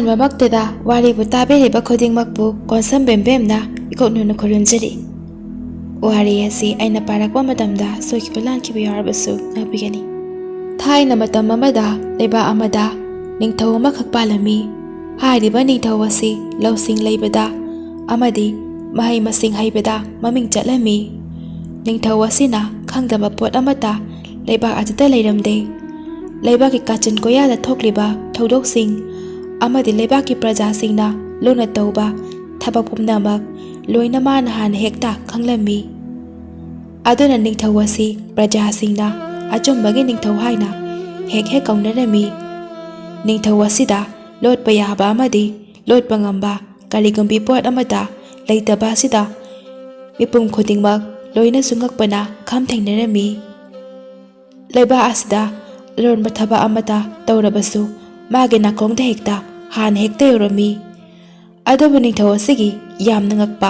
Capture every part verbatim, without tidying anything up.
ꯑꯍꯥꯟꯕꯃꯛꯇꯗ ꯋꯥꯔꯤꯕꯨ ꯇꯥꯕꯤꯔꯤꯕ ꯈꯨꯗꯤꯡꯃꯛꯄꯨ ꯀꯣꯟꯁꯝ ꯕꯦꯝꯕꯦꯝꯅ ꯏꯀꯣꯛ ꯅꯣꯟꯅ ꯈꯨꯔꯨꯝꯖꯔꯤ꯫ ꯋꯥꯔꯤ ꯑꯁꯤ ꯑꯩꯅ ꯄꯥꯔꯛꯄ ꯃꯇꯝꯗ ꯁꯣꯏꯈꯤꯕ ꯂꯥꯟꯈꯤꯕ ꯌꯥꯎꯔꯕꯁꯨ ꯉꯥꯛꯄꯤꯒꯅꯤ꯫ ꯊꯥꯏꯅ ꯃꯇꯝ ꯑꯃꯗ ꯂꯩꯕꯥꯛ ꯑꯃꯗ ꯅꯤꯡꯊꯧ ꯑꯃꯈꯛ ꯄꯥꯜꯂꯝꯃꯤ꯫ ꯍꯥꯏꯔꯤꯕ ꯅꯤꯡꯊꯧ ꯑꯁꯤ ꯂꯧꯁꯤꯡ ꯂꯩꯕꯗ ꯑꯃꯗꯤ ꯃꯍꯩ ꯃꯁꯤꯡ ꯍꯩꯕꯗ ꯃꯃꯤꯡ ꯆꯠꯂꯝꯃꯤ꯫ ꯅꯤꯡꯊꯧ ꯑꯁꯤꯅ ꯈꯪꯗꯕ ꯄꯣꯠ ꯑꯃꯠꯇ ꯂꯩꯕꯥꯛ ꯑꯗꯨꯗ ꯂꯩꯔꯝꯗꯦ꯫ ꯂꯩꯕꯥꯛꯀꯤ ꯀꯥꯆꯤꯟ ꯀꯣꯌꯥꯗ ꯊꯣꯛꯂꯤꯕ ꯊꯧꯗꯣꯛꯁꯤꯡ ꯑꯃꯗꯤ ꯂꯩꯕꯥꯛꯀꯤ ꯄ꯭ꯔꯖꯥꯁꯤꯡꯅ ꯂꯨꯅ ꯇꯧꯕ ꯊꯕꯛ ꯄꯨꯝꯅꯃꯛ ꯂꯣꯏꯅ ꯃꯥꯅ ꯍꯥꯟꯅ ꯍꯦꯛꯇ ꯈꯪꯂꯝꯃꯤ꯫ ꯑꯗꯨꯅ ꯅꯤꯡꯊꯧ ꯑꯁꯤ ꯄ꯭ꯔꯖꯥꯁꯤꯡꯅ ꯑꯆꯨꯝꯕꯒꯤ ꯅꯤꯡꯊꯧ ꯍꯥꯏꯅ ꯍꯦꯛ ꯍꯦꯛ ꯀꯧꯅꯔꯝꯃꯤ꯫ ꯅꯤꯡꯊꯧ ꯑꯁꯤꯗ ꯂꯣꯠꯄ ꯌꯥꯕ ꯑꯃꯗꯤ ꯂꯣꯠꯄ ꯉꯝꯕ ꯀꯔꯤꯒꯨꯝꯕꯤ ꯄꯣꯠ ꯑꯃꯠꯇ ꯂꯩꯇꯕ ꯑꯁꯤꯗ ꯃꯤꯄꯨꯝ ꯈꯨꯗꯤꯡꯃꯛ ꯂꯣꯏꯅꯁꯨ ꯉꯛꯄꯅ ꯈꯝ ꯊꯦꯡꯅꯔꯝꯃꯤ꯫ ꯂꯩꯕꯥꯛ ꯑꯁꯤꯗ ꯑꯔꯣꯟꯕ ꯊꯕꯛ ꯑꯃꯠꯇ ꯇꯧꯔꯕꯁꯨ ꯃꯥꯒꯤ ꯅꯥꯀꯣꯡꯗ ꯍꯦꯛꯇ ꯍꯥꯟꯅ ꯍꯦꯛꯇ ꯌꯧꯔꯝꯃꯤ꯫ ꯑꯗꯨꯕꯨ ꯅꯤꯡꯊꯧ ꯑꯁꯤꯒꯤ ꯌꯥꯝꯅ ꯉꯛꯄ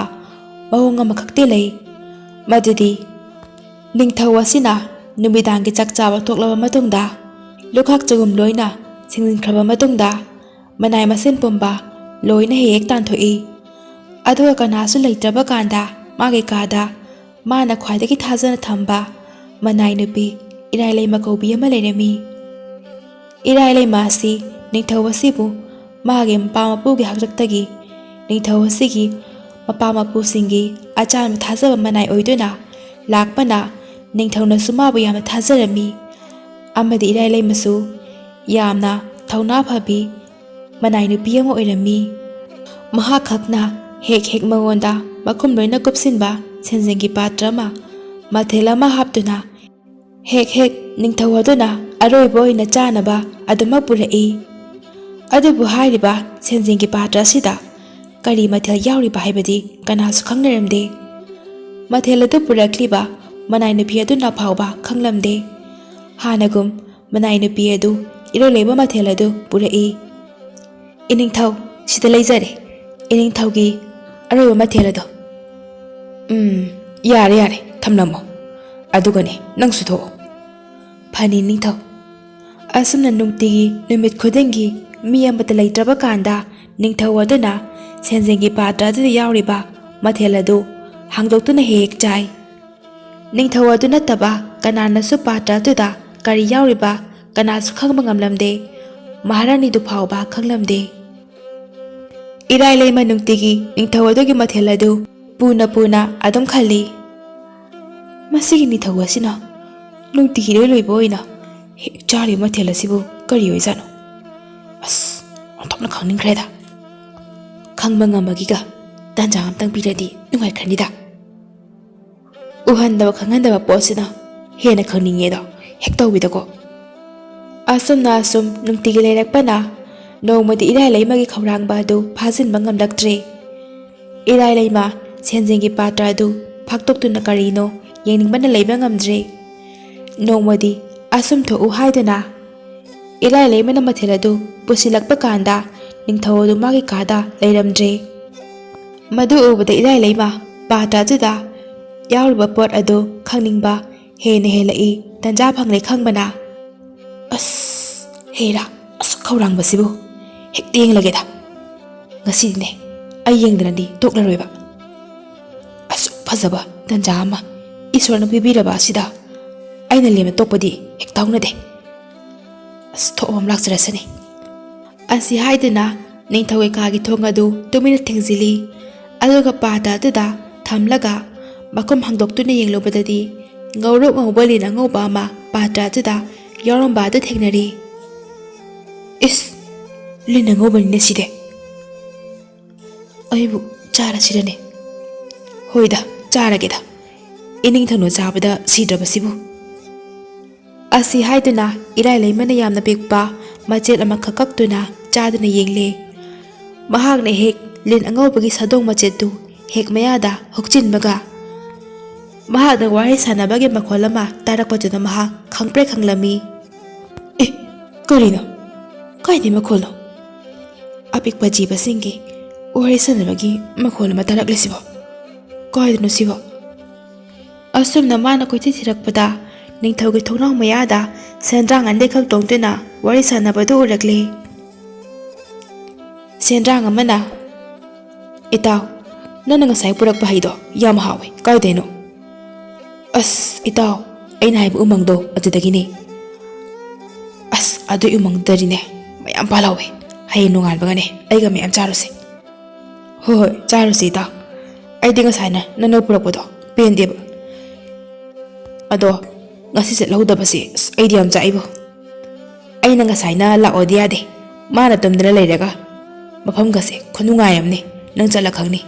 ꯃꯑꯣꯡ ꯑꯃꯈꯛꯇꯤ ꯂꯩ꯫ ꯃꯗꯨꯗꯤ ꯅꯤꯡꯊꯧ ꯑꯁꯤꯅ ꯅꯨꯃꯤꯗꯥꯡꯒꯤ ꯆꯥꯛ ꯆꯥꯕ ꯇꯣꯛꯂꯕ ꯃꯇꯨꯡꯗ, ꯂꯨꯈꯥꯛ ꯆꯒꯨꯝ ꯂꯣꯏꯅ ꯁꯦꯡꯖꯤꯟꯈ꯭ꯔꯕ ꯃꯇꯨꯡꯗ, ꯃꯅꯥꯏ ꯃꯁꯤꯟ ꯄꯨꯝꯕ ꯂꯣꯏꯅ ꯍꯦꯛ ꯍꯦꯛ ꯇꯥꯟꯊꯣꯛꯏ꯫ ꯑꯗꯨꯒ ꯀꯅꯥꯁꯨ ꯂꯩꯇ꯭ꯔꯕ ꯀꯥꯟꯗ ꯃꯥꯒꯤ ꯀꯥꯗ ꯃꯥꯅ ꯈ꯭ꯋꯥꯏꯗꯒꯤ ꯊꯥꯖꯅ ꯊꯝꯕ ꯃꯅꯥꯏ ꯅꯨꯄꯤ ꯏꯔꯥꯏ ꯂꯩꯃ ꯀꯧꯕꯤ ꯑꯃ ꯂꯩꯔꯝꯃꯤ꯫ ꯏꯔꯥꯏ ꯂꯩꯃ ꯑꯁꯤ ꯅꯤꯡꯊꯧ ꯑꯁꯤꯕꯨ ꯃꯥꯒꯤ ꯃꯄꯥ ꯃꯄꯨꯒꯤ ꯍꯥꯛꯇꯛꯇꯒꯤ ꯅꯤꯡꯊꯧ ꯑꯁꯤꯒꯤ ꯃꯄꯥ ꯃꯄꯨꯁꯤꯡꯒꯤ ꯑꯆꯥꯟꯕ ꯊꯥꯖꯕ ꯃꯅꯥꯏ ꯑꯣꯏꯗꯨꯅ ꯂꯥꯛꯄꯅ ꯅꯤꯡꯊꯧꯅꯁꯨ ꯃꯥꯕꯨ ꯌꯥꯝꯅ ꯊꯥꯖꯔꯝꯃꯤ꯫ ꯑꯃꯗꯤ ꯏꯔꯥꯏ ꯂꯩꯃꯁꯨ ꯌꯥꯝꯅ ꯊꯧꯅꯥ ꯐꯕꯤ ꯃꯅꯥꯏ ꯅꯨꯄꯤ ꯑꯃ ꯑꯣꯏꯔꯝꯃꯤ꯫ ꯃꯍꯥꯛ ꯈꯛꯅ ꯍꯦꯛ ꯍꯦꯛ ꯃꯉꯣꯟꯗ ꯃꯈꯨꯝ ꯂꯣꯏꯅ ꯀꯨꯞꯁꯤꯟꯕ ꯁꯦꯟꯖꯦꯡꯒꯤ ꯄꯥꯇ꯭ꯔ ꯑꯃ, ꯃꯊꯦꯜ ꯑꯃ ꯍꯥꯞꯇꯨꯅ ꯍꯦꯛ ꯍꯦꯛ ꯅꯤꯡꯊꯧ ꯑꯗꯨꯅ ꯑꯔꯣꯏꯕ ꯑꯣꯏꯅ ꯆꯥꯅꯕ ꯑꯗꯨꯃꯛ ꯄꯨꯔꯛꯏ꯫ ꯑꯗꯨꯕꯨ ꯍꯥꯏꯔꯤꯕ ꯁꯦꯟꯖꯦꯡꯒꯤ ꯄꯥꯇ꯭ꯔ ꯑꯁꯤꯗ ꯀꯔꯤ ꯃꯊꯦꯜ ꯌꯥꯎꯔꯤꯕ ꯍꯥꯏꯕꯗꯤ ꯀꯅꯥꯁꯨ ꯈꯪꯅꯔꯝꯗꯦ꯫ ꯃꯊꯦꯜ ꯑꯗꯨ ꯄꯨꯔꯛꯂꯤꯕ ꯃꯅꯥꯏ ꯅꯨꯄꯤ ꯑꯗꯨꯅ ꯐꯥꯎꯕ ꯈꯪꯂꯝꯗꯦ꯫ ꯍꯥꯟꯅꯒꯨꯝ ꯃꯅꯥꯏ ꯅꯨꯄꯤ ꯑꯗꯨ ꯏꯔꯣꯏ ꯂꯩꯕ ꯃꯊꯦꯜ ꯑꯗꯨ ꯄꯨꯔꯛꯏ꯫ "ꯏꯅꯤꯡꯊꯧ, ꯁꯤꯗ ꯂꯩꯖꯔꯦ, ꯏꯅꯤꯡꯊꯧꯒꯤ ꯑꯔꯣꯏꯕ ꯃꯊꯦꯜ ꯑꯗꯣ꯫ ꯎꯝ, ꯌꯥꯔꯦ, ꯌꯥꯔꯦ, ꯊꯝꯂꯝꯃꯣ꯫ ꯑꯗꯨꯒꯅꯦ, ꯅꯪꯁꯨ ꯊꯣꯛꯑꯣ꯫" "ꯐꯅꯤ, ꯅꯤꯡꯊꯧ꯫" ꯑꯁꯨꯝꯅ ꯅꯨꯡꯇꯤꯒꯤ ꯅꯨꯃꯤꯠ ꯈꯨꯗꯤꯡꯒꯤ ꯃꯤ ꯑꯃꯠꯇ ꯂꯩꯇ꯭ꯔꯕ ꯀꯥꯟꯗ ꯅꯤꯡꯊꯧ ꯑꯗꯨꯅ ꯁꯦꯟꯖꯦꯡꯒꯤ ꯄꯥꯇ꯭ꯔ ꯑꯗꯨꯗ ꯌꯥꯎꯔꯤꯕ ꯃꯊꯦꯜ ꯑꯗꯨ ꯍꯥꯡꯗꯣꯛꯇꯨꯅ ꯍꯦꯛ ꯍꯦꯛ ꯆꯥꯏ꯫ ꯅꯤꯡꯊꯧ ꯑꯗꯨ ꯅꯠꯇꯕ ꯀꯅꯥꯅꯁꯨ ꯄꯥꯇ꯭ꯔ ꯑꯗꯨꯗ ꯀꯔꯤ ꯌꯥꯎꯔꯤꯕ ꯀꯅꯥꯁꯨ ꯈꯪꯕ ꯉꯝꯂꯝꯗꯦ꯫ ꯃꯍꯥꯔꯥꯅꯤꯗꯨ ꯐꯥꯎꯕ ꯈꯪꯂꯝꯗꯦ꯫ ꯏꯔꯥꯏ ꯂꯩꯃ ꯅꯨꯡꯇꯤꯒꯤ ꯅꯤꯡꯊꯧ ꯑꯗꯨꯒꯤ ꯃꯊꯦꯜ ꯑꯗꯨ ꯄꯨꯅ ꯄꯨꯅ ꯑꯗꯨꯝ ꯈꯜꯂꯤ꯫ "ꯃꯁꯤꯒꯤ ꯅꯤꯡꯊꯧ ꯑꯁꯤꯅ ꯅꯨꯡꯇꯤꯒꯤ ꯏꯔꯣꯏ ꯂꯣꯏꯕ ꯑꯣꯏꯅ ꯍꯦꯛ ꯆꯥꯔꯤꯕ ꯃꯊꯦꯜ ꯑꯁꯤꯕꯨ ꯀꯔꯤ ꯑꯣꯏꯖꯥꯠꯅꯣ? ꯑꯁ, ꯑꯣꯟꯊꯣꯛꯅ ꯈꯪꯅꯤꯡꯈ꯭ꯔꯦꯗ꯫ ꯈꯪꯕ ꯉꯝꯕꯒꯤꯒ ꯇꯥꯟꯖꯥ ꯑꯝꯇꯪ ꯄꯤꯔꯗꯤ ꯅꯨꯡꯉꯥꯏꯈ꯭ꯔꯅꯤꯗ꯫ ꯎꯍꯟꯗꯕ ꯈꯪꯍꯟꯗꯕ ꯄꯣꯠꯁꯤꯅ ꯍꯦꯟꯅ ꯈꯪꯅꯤꯡꯉꯦꯗꯣ ꯍꯦꯛ ꯇꯧꯕꯤꯗꯀꯣ꯫" ꯑꯁꯨꯝꯅ ꯑꯁꯨꯝ ꯅꯨꯡꯇꯤꯒꯤ ꯂꯩꯔꯛꯄꯅ ꯅꯣꯡꯃꯗꯤ ꯏꯔꯥꯏ ꯂꯩꯃꯒꯤ ꯈꯧꯔꯥꯡꯕ ꯑꯗꯨ ꯐꯥꯖꯤꯟꯕ ꯉꯝꯂꯛꯇ꯭ꯔꯦ꯫ ꯏꯔꯥꯏ ꯂꯩꯃ ꯁꯦꯟꯖꯦꯡꯒꯤ ꯄꯥꯇ꯭ꯔ ꯑꯗꯨ ꯐꯥꯛꯇꯣꯛꯇꯨꯅ ꯀꯔꯤꯅꯣ ꯌꯦꯡꯅꯤꯡꯕꯅ ꯂꯩꯕ ꯉꯝꯗ꯭ꯔꯦ꯫ ꯅꯣꯡꯃꯗꯤ ꯑꯁꯨꯝ ꯊꯣꯛꯎ ꯍꯥꯏꯗꯨꯅ ꯏꯔꯥꯏ ꯂꯩꯃꯅ ꯃꯊꯦꯜ ꯑꯗꯨ ꯄꯨꯁꯤꯜꯂꯛꯄ ꯀꯥꯟꯗ ꯅꯤꯡꯊꯧ ꯑꯗꯨ ꯃꯥꯒꯤ ꯀꯥꯗ ꯂꯩꯔꯝꯗ꯭ꯔꯦ꯫ ꯃꯗꯨ ꯎꯕꯗ ꯏꯔꯥꯏ ꯂꯩꯃ ꯄꯥꯇ꯭ꯔ ꯑꯗꯨꯗ ꯌꯥꯎꯔꯤꯕ ꯄꯣꯠ ꯑꯗꯨ ꯈꯪꯅꯤꯡꯕ ꯍꯦꯟꯅ ꯍꯦꯜꯂꯛꯏ꯫ ꯇꯟꯖꯥ ꯐꯪꯂꯦ ꯈꯪꯕꯅ, "ꯑꯁ, ꯍꯦꯔꯥ, ꯑꯁꯨꯛ ꯈꯧꯔꯥꯡꯕꯁꯤꯕꯨ ꯍꯦꯛ ꯌꯦꯡꯂꯒꯦꯗ꯫ ꯉꯁꯤꯗꯤꯅꯦ ꯑꯩ ꯌꯦꯡꯗꯅꯗꯤ ꯇꯣꯛꯂꯔꯣꯏꯕ꯫ ꯑꯁꯨꯛ ꯐꯖꯕ ꯇꯟꯖꯥ ꯑꯃ ꯏꯁꯣꯔꯅ ꯄꯤꯕꯤꯔꯕ ꯑꯁꯤꯗ ꯑꯩꯅ ꯂꯦꯝꯅ ꯇꯣꯛꯄꯗꯤ ꯍꯦꯛ ꯇꯧꯅꯗꯦ꯫ ꯑꯁ, ꯊꯣꯛꯑꯕ ꯑꯃ ꯂꯥꯛꯆꯔꯁꯅꯤ꯫" ꯑꯁꯤ ꯍꯥꯏꯗꯨꯅ ꯅꯤꯡꯊꯧꯒꯤ ꯀꯥꯒꯤ ꯊꯣꯡ ꯑꯗꯨ ꯇꯨꯃꯤꯟꯅ ꯊꯤꯡꯖꯤꯜꯂꯤ꯫ ꯑꯗꯨꯒ ꯄꯥꯇ꯭ꯔ ꯑꯗꯨꯗ ꯊꯝꯂꯒ ꯃꯈꯨꯝ ꯍꯥꯡꯗꯣꯛꯇꯨꯅ ꯌꯦꯡꯂꯨꯕꯗꯗꯤ ꯉꯧꯔꯣꯛ ꯉꯧꯕ ꯂꯤꯟ ꯑꯉꯧꯕ ꯑꯃ ꯄꯥꯇ꯭ꯔ ꯑꯗꯨꯗ ꯌꯥꯎꯔꯝꯕ ꯑꯗꯨ ꯊꯦꯡꯅꯔꯤ꯫ "ꯏꯁ, ꯂꯤꯟ ꯑꯉꯧꯕꯅꯤꯅꯦ ꯁꯤꯗꯤ꯫ ꯑꯩꯕꯨ ꯆꯥꯔꯁꯤꯔꯅꯦ? ꯍꯣꯏꯗ, ꯆꯥꯔꯒꯦꯗ꯫ ꯏꯅꯤꯡꯊꯧꯅ ꯆꯥꯕꯗ ꯁꯤꯗ꯭ꯔꯕꯁꯤꯕꯨ꯫" ꯑꯁꯤ ꯍꯥꯏꯗꯨꯅ ꯏꯔꯥꯏ ꯂꯩꯃꯅ ꯌꯥꯝꯅ ꯄꯤꯛꯄ ꯃꯆꯦꯠ ꯑꯃꯈꯛ ꯀꯛꯇꯨꯅ ꯆꯥꯗꯨꯅ ꯌꯦꯡꯂꯦ꯫ ꯃꯍꯥꯛꯅ ꯍꯦꯛ ꯂꯤꯟ ꯑꯉꯧꯕꯒꯤ ꯁꯥꯗꯣꯡ ꯃꯆꯦꯠꯇꯨ ꯍꯦꯛ ꯃꯌꯥꯗ ꯍꯨꯛꯆꯤꯟꯕꯒ, ꯃꯍꯥꯛꯅ ꯋꯥꯔꯤ ꯁꯥꯟꯅꯕꯒꯤ ꯃꯈꯣꯜ ꯑꯃ ꯇꯥꯔꯛꯄꯗꯨꯅ ꯃꯍꯥꯛ ꯈꯪꯄ꯭ꯔꯦꯛ ꯈꯪꯂꯝꯃꯤ꯫ "ꯑꯦ, ꯀꯔꯤꯅꯣ? ꯀꯥꯏꯗꯩ ꯃꯈꯣꯜꯅꯣ? ꯑꯄꯤꯛꯄ ꯖꯤꯕꯁꯤꯡꯒꯤ ꯋꯥꯔꯤ ꯁꯥꯟꯅꯕꯒꯤ ꯃꯈꯣꯜ ꯑꯃ ꯇꯥꯔꯛꯂꯤꯁꯤꯕꯣ? ꯀꯥꯏꯗꯅꯣ ꯁꯤꯕꯣ?" ꯑꯁꯨꯝꯅ ꯃꯥꯅ ꯀꯣꯏꯊꯤ ꯊꯤꯔꯛꯄꯗ ꯅꯤꯡꯊꯧꯒꯤ ꯊꯣꯡꯅꯥꯎ ꯃꯌꯥꯗ ꯁꯦꯟꯗ꯭ꯔꯥꯡ ꯑꯅꯤꯈꯛ ꯇꯣꯡꯗꯨꯅ ꯋꯥꯔꯤ ꯁꯥꯟꯅꯕꯗꯨ ꯎꯔꯛꯂꯦ꯫ ꯁꯦꯟꯗ꯭ꯔꯥꯡ ꯑꯃꯅ, "ꯏꯇꯥꯎ, ꯅꯪꯅ ꯉꯁꯥꯏ ꯄꯨꯔꯛꯄ ꯍꯩꯗꯣ ꯌꯥꯝ ꯍꯥꯎꯋꯦ, ꯀꯥꯏꯗꯩꯅꯣ?" "ꯑꯁ ꯏꯇꯥꯎ, ꯑꯩꯅ ꯍꯥꯏꯕ ꯎꯃꯪꯗꯣ ꯑꯗꯨꯗꯒꯤꯅꯦ꯫ ꯑꯁ ꯑꯗꯨꯏ ꯎꯃꯪꯗꯨꯗꯗꯤꯅꯦ ꯃꯌꯥꯝ ꯄꯥꯜꯍꯧꯋꯦ꯫ ꯍꯌꯦꯡ ꯅꯣꯡꯉꯥꯟꯕꯒꯅꯦ ꯑꯩꯒ ꯃꯌꯥꯝ ꯆꯥꯔꯨꯁꯦ꯫" "ꯍꯣꯏ ꯍꯣꯏ, ꯆꯥꯔꯨꯁꯦ ꯏꯇꯥꯎ꯫ ꯑꯩꯗꯤ ꯉꯁꯥꯏꯅ ꯅꯪꯅ ꯄꯨꯔꯛꯄꯗꯣ ꯄꯦꯟꯗꯦꯕ꯫ ꯑꯗꯣ ꯉꯁꯤ ꯆꯠꯍꯧꯗꯕꯁꯦ ꯑꯁ ꯑꯩꯗꯤ ꯌꯥꯝ ꯆꯥꯛꯏꯕꯣ꯫ ꯑꯩꯅ ꯉꯁꯥꯏꯅ ꯂꯥꯛꯑꯣꯗꯤ ꯌꯥꯗꯦ, ꯃꯥꯅ ꯇꯨꯝꯗꯅ ꯂꯩꯔꯒ ꯃꯐꯝꯒꯁꯦ ꯈꯨꯅꯨꯡꯉꯥꯏ ꯑꯃꯅꯤ꯫ ꯅꯪ ꯆꯠꯂ ꯈꯪꯅꯤ꯫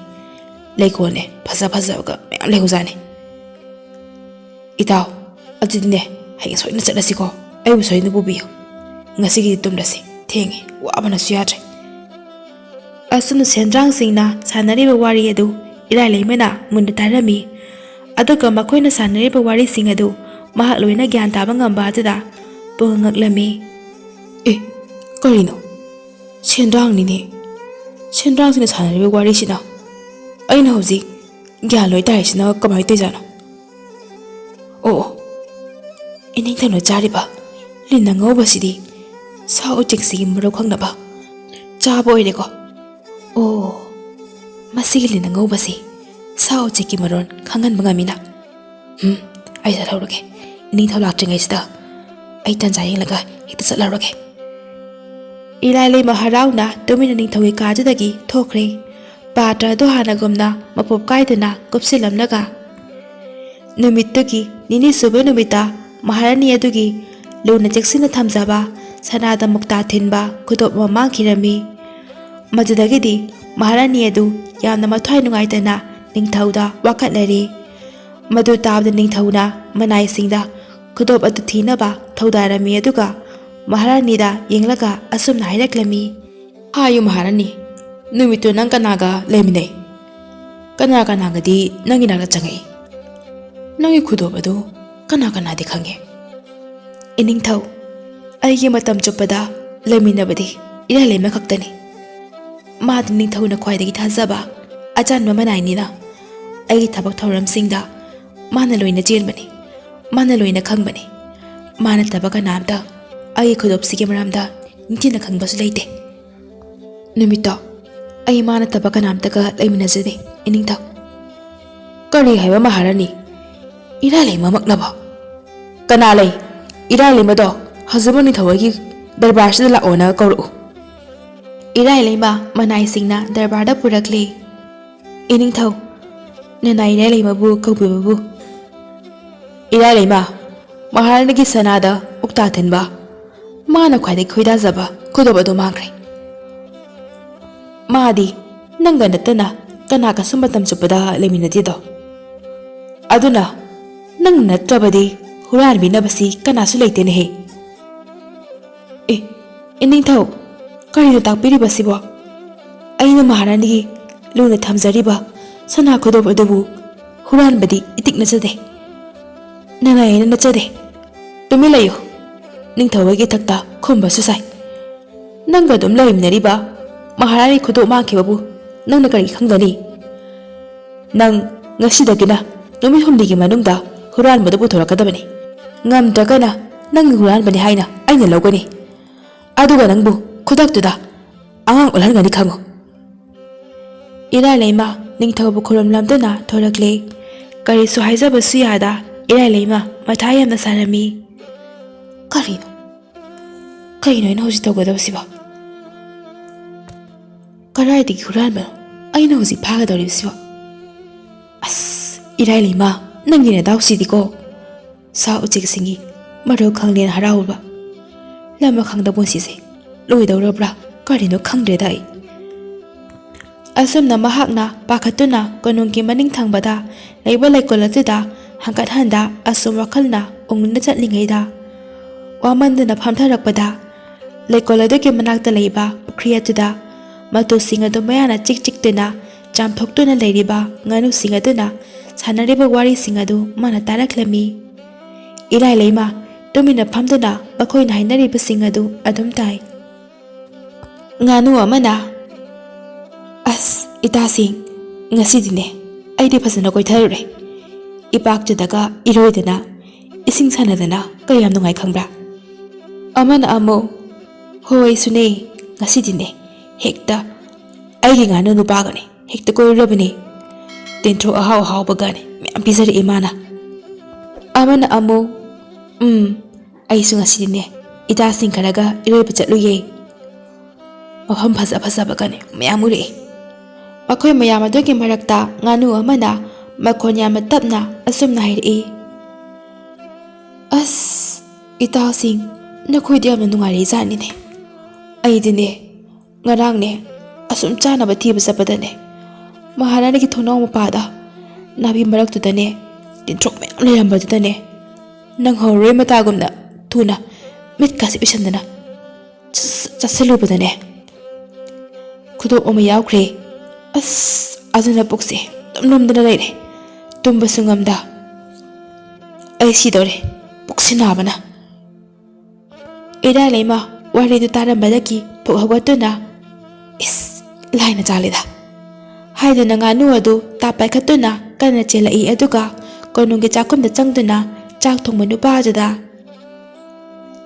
ꯂꯩꯀꯣꯜꯅꯦ ꯐꯖ ꯐꯖꯕꯒ ꯃꯌꯥꯝ ꯂꯩꯍꯧꯖꯥꯠꯅꯤ꯫ ꯏꯇꯥꯎ, ꯑꯗꯨꯗꯤꯅꯦ ꯍꯌꯦꯡ ꯁꯣꯏꯗꯅ ꯆꯠꯂꯁꯤꯀꯣ꯫ ꯑꯩꯕꯨ ꯁꯣꯏꯗꯅ ꯄꯨꯕꯤꯌꯨ꯫ ꯉꯁꯤꯒꯤꯗꯤ ꯇꯨꯝꯂꯁꯤ, ꯊꯦꯡꯉꯦ, ꯋꯥꯕꯅꯁꯨ ꯌꯥꯗ꯭ꯔꯦ꯫" ꯑꯁꯨꯝꯅ ꯁꯦꯟꯗ꯭ꯔꯥꯡꯁꯤꯡꯅ ꯁꯥꯟꯅꯔꯤꯕ ꯋꯥꯔꯤ ꯑꯗꯨ ꯏꯔꯥꯏ ꯂꯩꯃꯅ ꯃꯨꯟꯅ ꯇꯥꯔꯝꯃꯤ꯫ ꯑꯗꯨꯒ ꯃꯈꯣꯏꯅ ꯁꯥꯟꯅꯔꯤꯕ ꯋꯥꯔꯤꯁꯤꯡ ꯑꯗꯨ ꯃꯍꯥꯛ ꯂꯣꯏꯅ ꯒ꯭ꯌꯥꯟ ꯇꯥꯕ ꯉꯝꯕ ꯑꯗꯨꯗ ꯄꯨꯡꯉꯛ ꯉꯛꯂꯝꯃꯤ꯫ "ꯑꯦ, ꯀꯔꯤꯅꯣ? ꯁꯦꯟꯗ꯭ꯔꯥꯡꯅꯤꯅꯦ꯫ ꯁꯦꯟꯗ꯭ꯔꯥꯡꯁꯤꯡꯅ ꯁꯥꯟꯅꯔꯤꯕ ꯋꯥꯔꯤꯁꯤꯅ ꯑꯩꯅ ꯍꯧꯖꯤꯛ ꯒ꯭ꯌꯥꯟ ꯂꯣꯏ ꯇꯥꯔꯤꯁꯤꯅ ꯀꯃꯥꯏꯅ ꯇꯧꯔꯤꯖꯥꯠꯅꯣ? ꯑꯣ, ꯑꯣ, ꯏꯅꯤꯡꯊꯧꯅ ꯆꯥꯔꯤꯕ ꯂꯤꯟ ꯑꯉꯧꯕꯁꯤꯗꯤ ꯁꯥ ꯎꯆꯦꯛꯁꯤꯒꯤ ꯃꯔꯣꯜ ꯈꯪꯅꯕ ꯆꯥꯕ ꯑꯣꯏꯔꯦꯀꯣ꯫ ꯑꯣ, ꯃꯁꯤꯒꯤ ꯂꯤꯟ ꯑꯉꯧꯕꯁꯤ ꯁꯥ ꯎꯆꯦꯛꯀꯤ ꯃꯔꯣꯜ ꯈꯪꯍꯟꯕ ꯉꯝꯃꯤꯅ꯫ ꯎꯝ, ꯑꯩ ꯆꯠꯍꯧꯔꯒꯦ꯫ ꯏꯅꯤꯡꯊꯧ ꯂꯥꯛꯇ꯭ꯔꯤꯉꯩꯁꯤꯗ ꯑꯩ ꯇꯟꯖꯥ ꯌꯦꯡꯂꯒ ꯍꯦꯛꯇ ꯆꯠꯍꯧꯔꯒꯦ꯫" ꯏꯔꯥꯏ ꯂꯩꯃ ꯍꯔꯥꯎꯅ ꯇꯨꯃꯤꯟꯅ ꯅꯤꯡꯊꯧꯒꯤ ꯀꯥꯗꯨꯗꯒꯤ ꯊꯣꯛꯈ꯭ꯔꯦ꯫ ꯄꯥꯇ꯭ꯔ ꯑꯗꯨ ꯍꯥꯟꯅꯒꯨꯝꯅ ꯃꯄꯣꯞ ꯀꯥꯏꯗꯅ ꯀꯨꯞꯁꯤꯜꯂꯝꯂꯒ꯫ ꯅꯨꯃꯤꯠꯇꯨꯒꯤ ꯅꯤꯅꯤ ꯁꯨꯕ ꯅꯨꯃꯤꯠꯇ ꯃꯍꯥꯔꯥꯅꯤ ꯑꯗꯨꯒꯤ ꯂꯨꯅ ꯆꯦꯛꯁꯤꯟꯅ ꯊꯝꯖꯕ ꯁꯅꯥꯗ ꯃꯨꯛꯇꯥ ꯊꯤꯟꯕ ꯈꯨꯗꯣꯞ ꯑꯃ ꯃꯥꯡꯈꯤꯔꯝꯃꯤ꯫ ꯃꯗꯨꯗꯒꯤꯗꯤ ꯃꯍꯥꯔꯥꯅꯤ ꯑꯗꯨ ꯌꯥꯝꯅ ꯃꯊ꯭ꯋꯥꯏ ꯅꯨꯡꯉꯥꯏꯇꯅ ꯅꯤꯡꯊꯧꯗ ꯋꯥꯀꯠꯅꯔꯤ꯫ ꯃꯗꯨ ꯇꯥꯕꯗ ꯅꯤꯡꯊꯧꯅ ꯃꯅꯥꯏꯁꯤꯡꯗ ꯈꯨꯗꯣꯞ ꯑꯗꯨ ꯊꯤꯅꯕ ꯊꯧꯗꯥꯔꯝꯃꯤ, ꯑꯗꯨꯒ ꯃꯍꯥꯔꯥꯅꯤꯗ ꯌꯦꯡꯂꯒ ꯑꯁꯨꯝꯅ ꯍꯥꯏꯔꯛꯂꯝꯃꯤ, "ꯍꯥꯏꯌꯨ ꯃꯍꯥꯔꯥꯅꯤ, ꯅꯨꯃꯤꯠꯇꯨ ꯅꯪ ꯀꯅꯥꯒ ꯂꯩꯃꯤꯟꯅꯩ? ꯀꯅꯥ ꯀꯅꯥꯒꯗꯤ ꯅꯪꯒꯤ ꯅꯥꯛꯇ ꯆꯪꯉꯛꯏ? ꯅꯪꯒꯤ ꯈꯨꯗꯣꯞ ꯑꯗꯨ ꯀꯅꯥ ꯀꯅꯥꯗꯤ ꯈꯪꯉꯦ?" "ꯏꯅꯤꯡꯊꯧ, ꯑꯩꯒꯤ ꯃꯇꯝ ꯆꯨꯞꯄꯗ ꯂꯩꯃꯤꯟꯅꯕꯗꯤ ꯏꯔꯥꯏ ꯂꯩꯃ ꯈꯛꯇꯅꯤ꯫ ꯃꯥꯗꯤ ꯅꯤꯡꯊꯧꯅ ꯈ꯭ꯋꯥꯏꯗꯒꯤ ꯊꯥꯖꯕ ꯑꯆꯥꯟꯕ ꯃꯅꯥꯏꯅꯤꯅ ꯑꯩꯒꯤ ꯊꯕꯛ ꯊꯧꯔꯝꯁꯤꯡꯗ ꯃꯥꯅ ꯂꯣꯏꯅ ꯆꯦꯟꯕꯅꯤ꯫ ꯃꯥꯅ ꯂꯣꯏꯅ ꯈꯪꯕꯅꯤ꯫ ꯃꯥ ꯅꯠꯇꯕ ꯀꯅꯥꯝꯇ ꯑꯩꯒꯤ ꯈꯨꯗꯣꯞꯁꯤꯒꯤ ꯃꯔꯝꯗ ꯅꯤꯡꯊꯤꯅ ꯈꯪꯕꯁꯨ ꯂꯩꯇꯦ꯫" ꯅꯨꯃꯤꯠꯇꯣ ꯑꯩ ꯃꯥ ꯅꯠꯇꯕ ꯀꯅꯥꯝꯇꯒ ꯂꯩꯃꯤꯟꯅꯖꯗꯦ, ꯏꯅꯤꯡꯊꯧ꯫ ꯀꯔꯤ ꯍꯥꯏꯕ ꯃꯍꯥꯔꯥꯅꯤ? ꯏꯔꯥꯏꯂꯩꯃꯃꯛꯅꯕꯣ? ꯀꯅꯥ ꯂꯩ? ꯏꯔꯥꯏꯂꯩꯃꯗꯣ ꯍꯧꯖꯤꯛꯃꯛ ꯅꯤꯡꯊꯧ ꯍꯣꯏꯒꯤ ꯗꯔꯕꯥꯔꯁꯤꯗ ꯂꯥꯛꯑꯣꯅ ꯀꯧꯔꯛꯎ꯫ ꯏꯔꯥꯏꯂꯩꯃ ꯃꯅꯥꯏꯁꯤꯡꯅ ꯗꯔꯕꯥꯔꯗ ꯄꯨꯔꯛꯂꯦ꯫ ꯏꯅꯤꯡꯊꯧ, ꯅꯅꯥꯏ ꯏꯔꯥꯏꯂꯩꯃꯕꯨ ꯀꯧꯕꯤꯕꯕꯨ꯫ ꯏꯔꯥꯏꯂꯩꯃ, ꯃꯍꯥꯔꯥꯅꯤꯒꯤ ꯁꯅꯥꯗ ꯎꯛꯇꯥ ꯊꯤꯟꯕ, ꯃꯥꯅ ꯈ꯭ꯋꯥꯏꯗꯒꯤ ꯈꯣꯏꯗꯥꯖꯕ ꯈꯨꯗꯣꯞ ꯑꯗꯨ ꯃꯥꯡꯈ꯭ꯔꯦ꯫ ꯃꯥꯗꯤ ꯅꯪꯒ ꯅꯠꯇꯅ ꯀꯅꯥꯒꯁꯨ ꯃꯇꯝ ꯆꯨꯞꯄꯗ ꯂꯩꯃꯤꯟꯅꯗꯦꯗꯣ꯫ ꯑꯗꯨꯅ ꯅꯪ ꯅꯠꯇ꯭ꯔꯕꯗꯤ ꯍꯨꯔꯥꯟꯕꯤꯅꯕꯁꯤ ꯀꯅꯥꯁꯨ ꯂꯩꯇꯦꯅꯦꯍꯦ꯫ ꯑꯦ, ꯏꯅꯤꯡꯊꯧ, ꯀꯔꯤꯅꯣ ꯇꯥꯛꯄꯤꯔꯤꯕꯁꯤꯕꯣ? ꯑꯩꯅ ꯃꯍꯥꯔꯥꯅꯤꯒꯤ ꯂꯨꯅ ꯊꯝꯖꯔꯤꯕ ꯁꯅꯥ ꯈꯨꯗꯣꯞ ꯑꯗꯨꯕꯨ ꯍꯨꯔꯥꯟꯕꯗꯤ ꯏꯇꯤꯛ ꯅꯠꯆꯗꯦ꯫ ꯅꯅꯥꯏ ꯑꯩꯅ ꯅꯠꯆꯗꯦ꯫ ꯇꯨꯃꯤꯟ ꯂꯩꯌꯨ꯫ ꯅꯤꯡꯊꯧ ꯍꯣꯏꯒꯤ ꯏꯊꯛꯇ ꯈꯨꯝꯕꯁꯨ ꯁꯥꯏ꯫ ꯅꯪꯒ ꯑꯗꯨꯝ ꯂꯩꯃꯤꯟꯅꯔꯤꯕ ꯃꯍꯥꯔꯥꯅꯤ ꯈꯨꯗꯣꯞ ꯃꯥꯡꯈꯤꯕꯕꯨ ꯅꯪꯅ ꯀꯔꯤ ꯈꯪꯒꯅꯤ? ꯅꯪ ꯉꯁꯤꯗꯒꯤꯅ ꯅꯨꯃꯤꯠ ꯍꯨꯝꯅꯤꯒꯤ ꯃꯅꯨꯡꯗ ꯍꯨꯔꯥꯟꯕꯗꯨ ꯄꯨꯊꯣꯔꯛꯀꯗꯕꯅꯤ꯫ ꯉꯝꯗ꯭ꯔꯒꯅ ꯅꯪꯒꯤ ꯍꯨꯔꯥꯟꯕꯅꯤ ꯍꯥꯏꯅ ꯑꯩꯅ ꯂꯧꯒꯅꯤ꯫ ꯑꯗꯨꯒ ꯅꯪꯕꯨ ꯈꯨꯗꯛꯇꯨꯗ ꯑꯉꯥꯡ ꯑꯣꯜꯍꯟꯒꯅꯤ ꯈꯪꯉꯨ꯫ ꯏꯔꯥꯏꯂꯩꯃ ꯅꯤꯡꯊꯧꯕꯨ ꯈꯨꯔꯨꯝꯂꯝꯗꯨꯅ ꯊꯣꯔꯛꯂꯦ꯫ ꯀꯔꯤꯁꯨ ꯍꯥꯏꯖꯕꯁꯨ ꯌꯥꯗ ꯏꯔꯥꯏꯂꯩꯃ ꯃꯊꯥ ꯌꯥꯝꯅ ꯁꯥꯔꯝꯃꯤ꯫ ꯀꯔꯤꯅꯣ? ꯀꯩꯅꯣ ꯑꯩꯅ ꯍꯧꯖꯤꯛ ꯇꯧꯒꯗꯕꯁꯤꯕꯣ? ꯀꯗꯥꯏꯗꯒꯤ ꯍꯨꯔꯥꯟꯕꯅꯣ ꯑꯩꯅ ꯍꯧꯖꯤꯛ ꯐꯥꯒꯗꯧꯔꯤꯕꯁꯤꯕꯣ? ꯑꯁ, ꯏꯔꯥꯏꯂꯩꯃ, ꯅꯪꯒꯤ ꯅꯗꯥꯎꯁꯤꯗꯤꯀꯣ꯫ ꯁꯥ ꯎꯆꯦꯛꯁꯤꯡꯒꯤ ꯃꯔꯧ ꯈꯪꯂꯦꯅ ꯍꯔꯥꯎꯕ꯫ ꯂꯝ ꯑꯈꯪꯗ ꯄꯨꯟꯁꯤꯁꯦ ꯂꯣꯏꯗꯧꯔꯕ꯭ꯔꯥ? ꯀꯔꯤꯅꯣ ꯈꯪꯗ꯭ꯔꯦꯗ ꯑꯩ꯫ ꯑꯁꯨꯝꯅ ꯃꯍꯥꯛꯅ ꯄꯥꯈꯠꯇꯨꯅ ꯀꯣꯅꯨꯡꯒꯤ ꯃꯅꯤꯡ ꯊꯪꯕꯗ ꯂꯩꯕ ꯂꯩꯀꯣꯜ ꯑꯗꯨꯗ ꯍꯪꯀꯠ ꯍꯟꯗ ꯑꯁꯨꯝ ꯋꯥꯈꯜꯅ ꯎꯪꯗꯨꯅ ꯆꯠꯂꯤꯉꯩꯗ, ꯋꯥꯃꯟꯗꯨꯅ ꯐꯝꯊꯔꯛꯄꯗ, ꯂꯩꯀꯣꯜ ꯑꯗꯨꯒꯤ ꯃꯅꯥꯛꯇ ꯂꯩꯕ ꯄꯨꯈ꯭ꯔꯤ ꯑꯗꯨꯗ ꯃꯇꯨꯁꯤꯡ ꯑꯗꯨ ꯃꯌꯥꯅ ꯆꯤꯛ ꯆꯤꯛꯇꯨꯅ ꯆꯥꯝꯊꯣꯛꯇꯨꯅ ꯂꯩꯔꯤꯕ ꯉꯥꯅꯨꯁꯤꯡ ꯑꯗꯨꯅ ꯁꯥꯟꯅꯔꯤꯕ ꯋꯥꯔꯤꯁꯤꯡ ꯑꯗꯨ ꯃꯥꯅ ꯇꯥꯔꯛꯂꯝꯃꯤ꯫ ꯏꯔꯥꯏ ꯂꯩꯃ ꯇꯨꯃꯤꯟꯅ ꯐꯝꯗꯨꯅ ꯃꯈꯣꯏꯅ ꯍꯥꯏꯅꯔꯤꯕꯁꯤꯡ ꯑꯗꯨ ꯑꯗꯨꯝ ꯇꯥꯏ꯫ ꯉꯥꯅꯨ ꯑꯃꯅ, "ꯑꯁ, ꯏꯇꯥꯁꯤꯡ, ꯉꯁꯤꯗꯤꯅꯦ ꯑꯩꯗꯤ ꯐꯖꯅ ꯀꯣꯏꯊꯔꯨꯔꯦ꯫ ꯏꯄꯥꯛꯇꯨꯗꯒ ꯏꯔꯣꯏꯗꯅ, ꯏꯁꯤꯡ ꯁꯥꯟꯅꯗꯅ ꯀꯌꯥꯝ ꯅꯨꯡꯉꯥꯏ ꯈꯪꯕ꯭ꯔꯥ?" ꯑꯃꯅ ꯑꯃꯨꯛ, "ꯍꯣꯏ, ꯑꯩꯁꯨꯅꯦ, ꯉꯁꯤꯗꯤꯅꯦ ꯍꯦꯛꯇ ꯑꯩꯒꯤ ꯉꯥꯅꯨ ꯅꯨꯄꯥꯒꯅꯤ ꯍꯦꯛꯇ ꯀꯣꯏꯔꯨꯔꯕꯅꯤ꯫ ꯇꯤꯟꯊ꯭ꯔꯣꯛ ꯑꯍꯥꯎ ꯑꯍꯥꯎꯕꯒꯅꯤ ꯃꯌꯥꯝ ꯄꯤꯖꯔꯛꯏ ꯃꯥꯅ꯫ ꯑꯃꯅ ꯑꯃꯨꯛ, "ꯎꯝ, ꯑꯩꯁꯨ ꯉꯁꯤꯗꯤꯅꯦ ꯏꯇꯥꯁꯤꯡ ꯈꯔꯒ ꯏꯔꯣꯏꯕ ꯆꯠꯂꯨꯌꯦ꯫ ꯃꯐꯝ ꯐꯖ ꯐꯖꯕꯒꯅꯤ ꯃꯌꯥꯝ ꯎꯔꯛꯏ꯫" ꯃꯈꯣꯏ ꯃꯌꯥꯝ ꯑꯗꯨꯒꯤ ꯃꯔꯛꯇ ꯉꯥꯅꯨ ꯑꯃꯅ ꯃꯈꯣꯟ ꯌꯥꯝꯅ ꯇꯞꯅ ꯑꯁꯨꯝꯅ ꯍꯥꯏꯔꯛꯏ, "ꯑꯁ, ꯏꯇꯥꯎꯁꯤꯡ, ꯅꯈꯣꯏꯗꯤ ꯌꯥꯝꯅ ꯅꯨꯡꯉꯥꯏꯔꯤ ꯖꯥꯠꯅꯤꯅꯦ꯫ ꯑꯩꯗꯤꯅꯦ, ꯉꯔꯥꯡꯅꯦ, ꯑꯁꯨꯝ ꯆꯥꯅꯕ ꯊꯤꯕ ꯆꯠꯄꯗꯅꯦ, ꯃꯍꯥꯔꯥꯅꯤꯒꯤ ꯊꯣꯡꯅꯥꯎ ꯃꯄꯥꯗ ꯅꯥꯄꯤ ꯃꯔꯛꯇꯨꯗꯅꯦ, ꯇꯤꯟꯊ꯭ꯔꯣꯛ ꯃꯌꯥꯝ ꯂꯩꯔꯝꯕꯗꯨꯗꯅꯦ, ꯅꯪꯍꯧꯔꯣꯏ ꯃꯇꯥꯒꯨꯝꯅ ꯊꯨꯅ ꯃꯤꯠꯀꯥꯁꯦ ꯎꯏꯁꯟꯗꯅ ꯆꯠ-, ꯆꯠꯁꯜꯂꯨꯕꯗꯅꯦ, ꯈꯨꯗꯣꯞ ꯑꯃ ꯌꯥꯎꯈ꯭ꯔꯦ꯫ ꯑꯁ, ꯑꯗꯨꯅ ꯄꯨꯛꯁꯦ ꯑꯗꯨꯝ ꯂꯨꯝꯗꯅ ꯂꯩꯔꯦ꯫ ꯇꯨꯝꯕꯁꯨ ꯉꯝꯗ꯫ ꯑꯩ ꯁꯤꯗꯧꯔꯦ, ꯄꯨꯛꯁꯤ ꯅꯥꯕꯅ꯫" ꯏꯔꯥꯏ ꯂꯩꯃ ꯋꯥꯔꯤꯗꯨ ꯇꯥꯔꯝꯕꯗꯒꯤ ꯐꯨꯛ ꯍꯧꯒꯠꯇꯨꯅ, "ꯏꯁ, ꯂꯥꯏꯅ ꯆꯥꯜꯂꯤꯗ" ꯍꯥꯏꯗꯨꯅ ꯉꯥꯅꯨ ꯑꯗꯨ ꯇꯥꯞ ꯄꯥꯏꯈꯠꯇꯨꯅ ꯀꯟꯅ ꯆꯦꯜꯂꯛꯏ꯫ ꯑꯗꯨꯒ ꯀꯣꯅꯨꯡꯒꯤ ꯆꯥꯛꯈꯨꯝꯗ ꯆꯪꯗꯨꯅ ꯆꯥꯛ ꯊꯣꯡꯕ ꯅꯨꯄꯥ ꯑꯗꯨꯗ,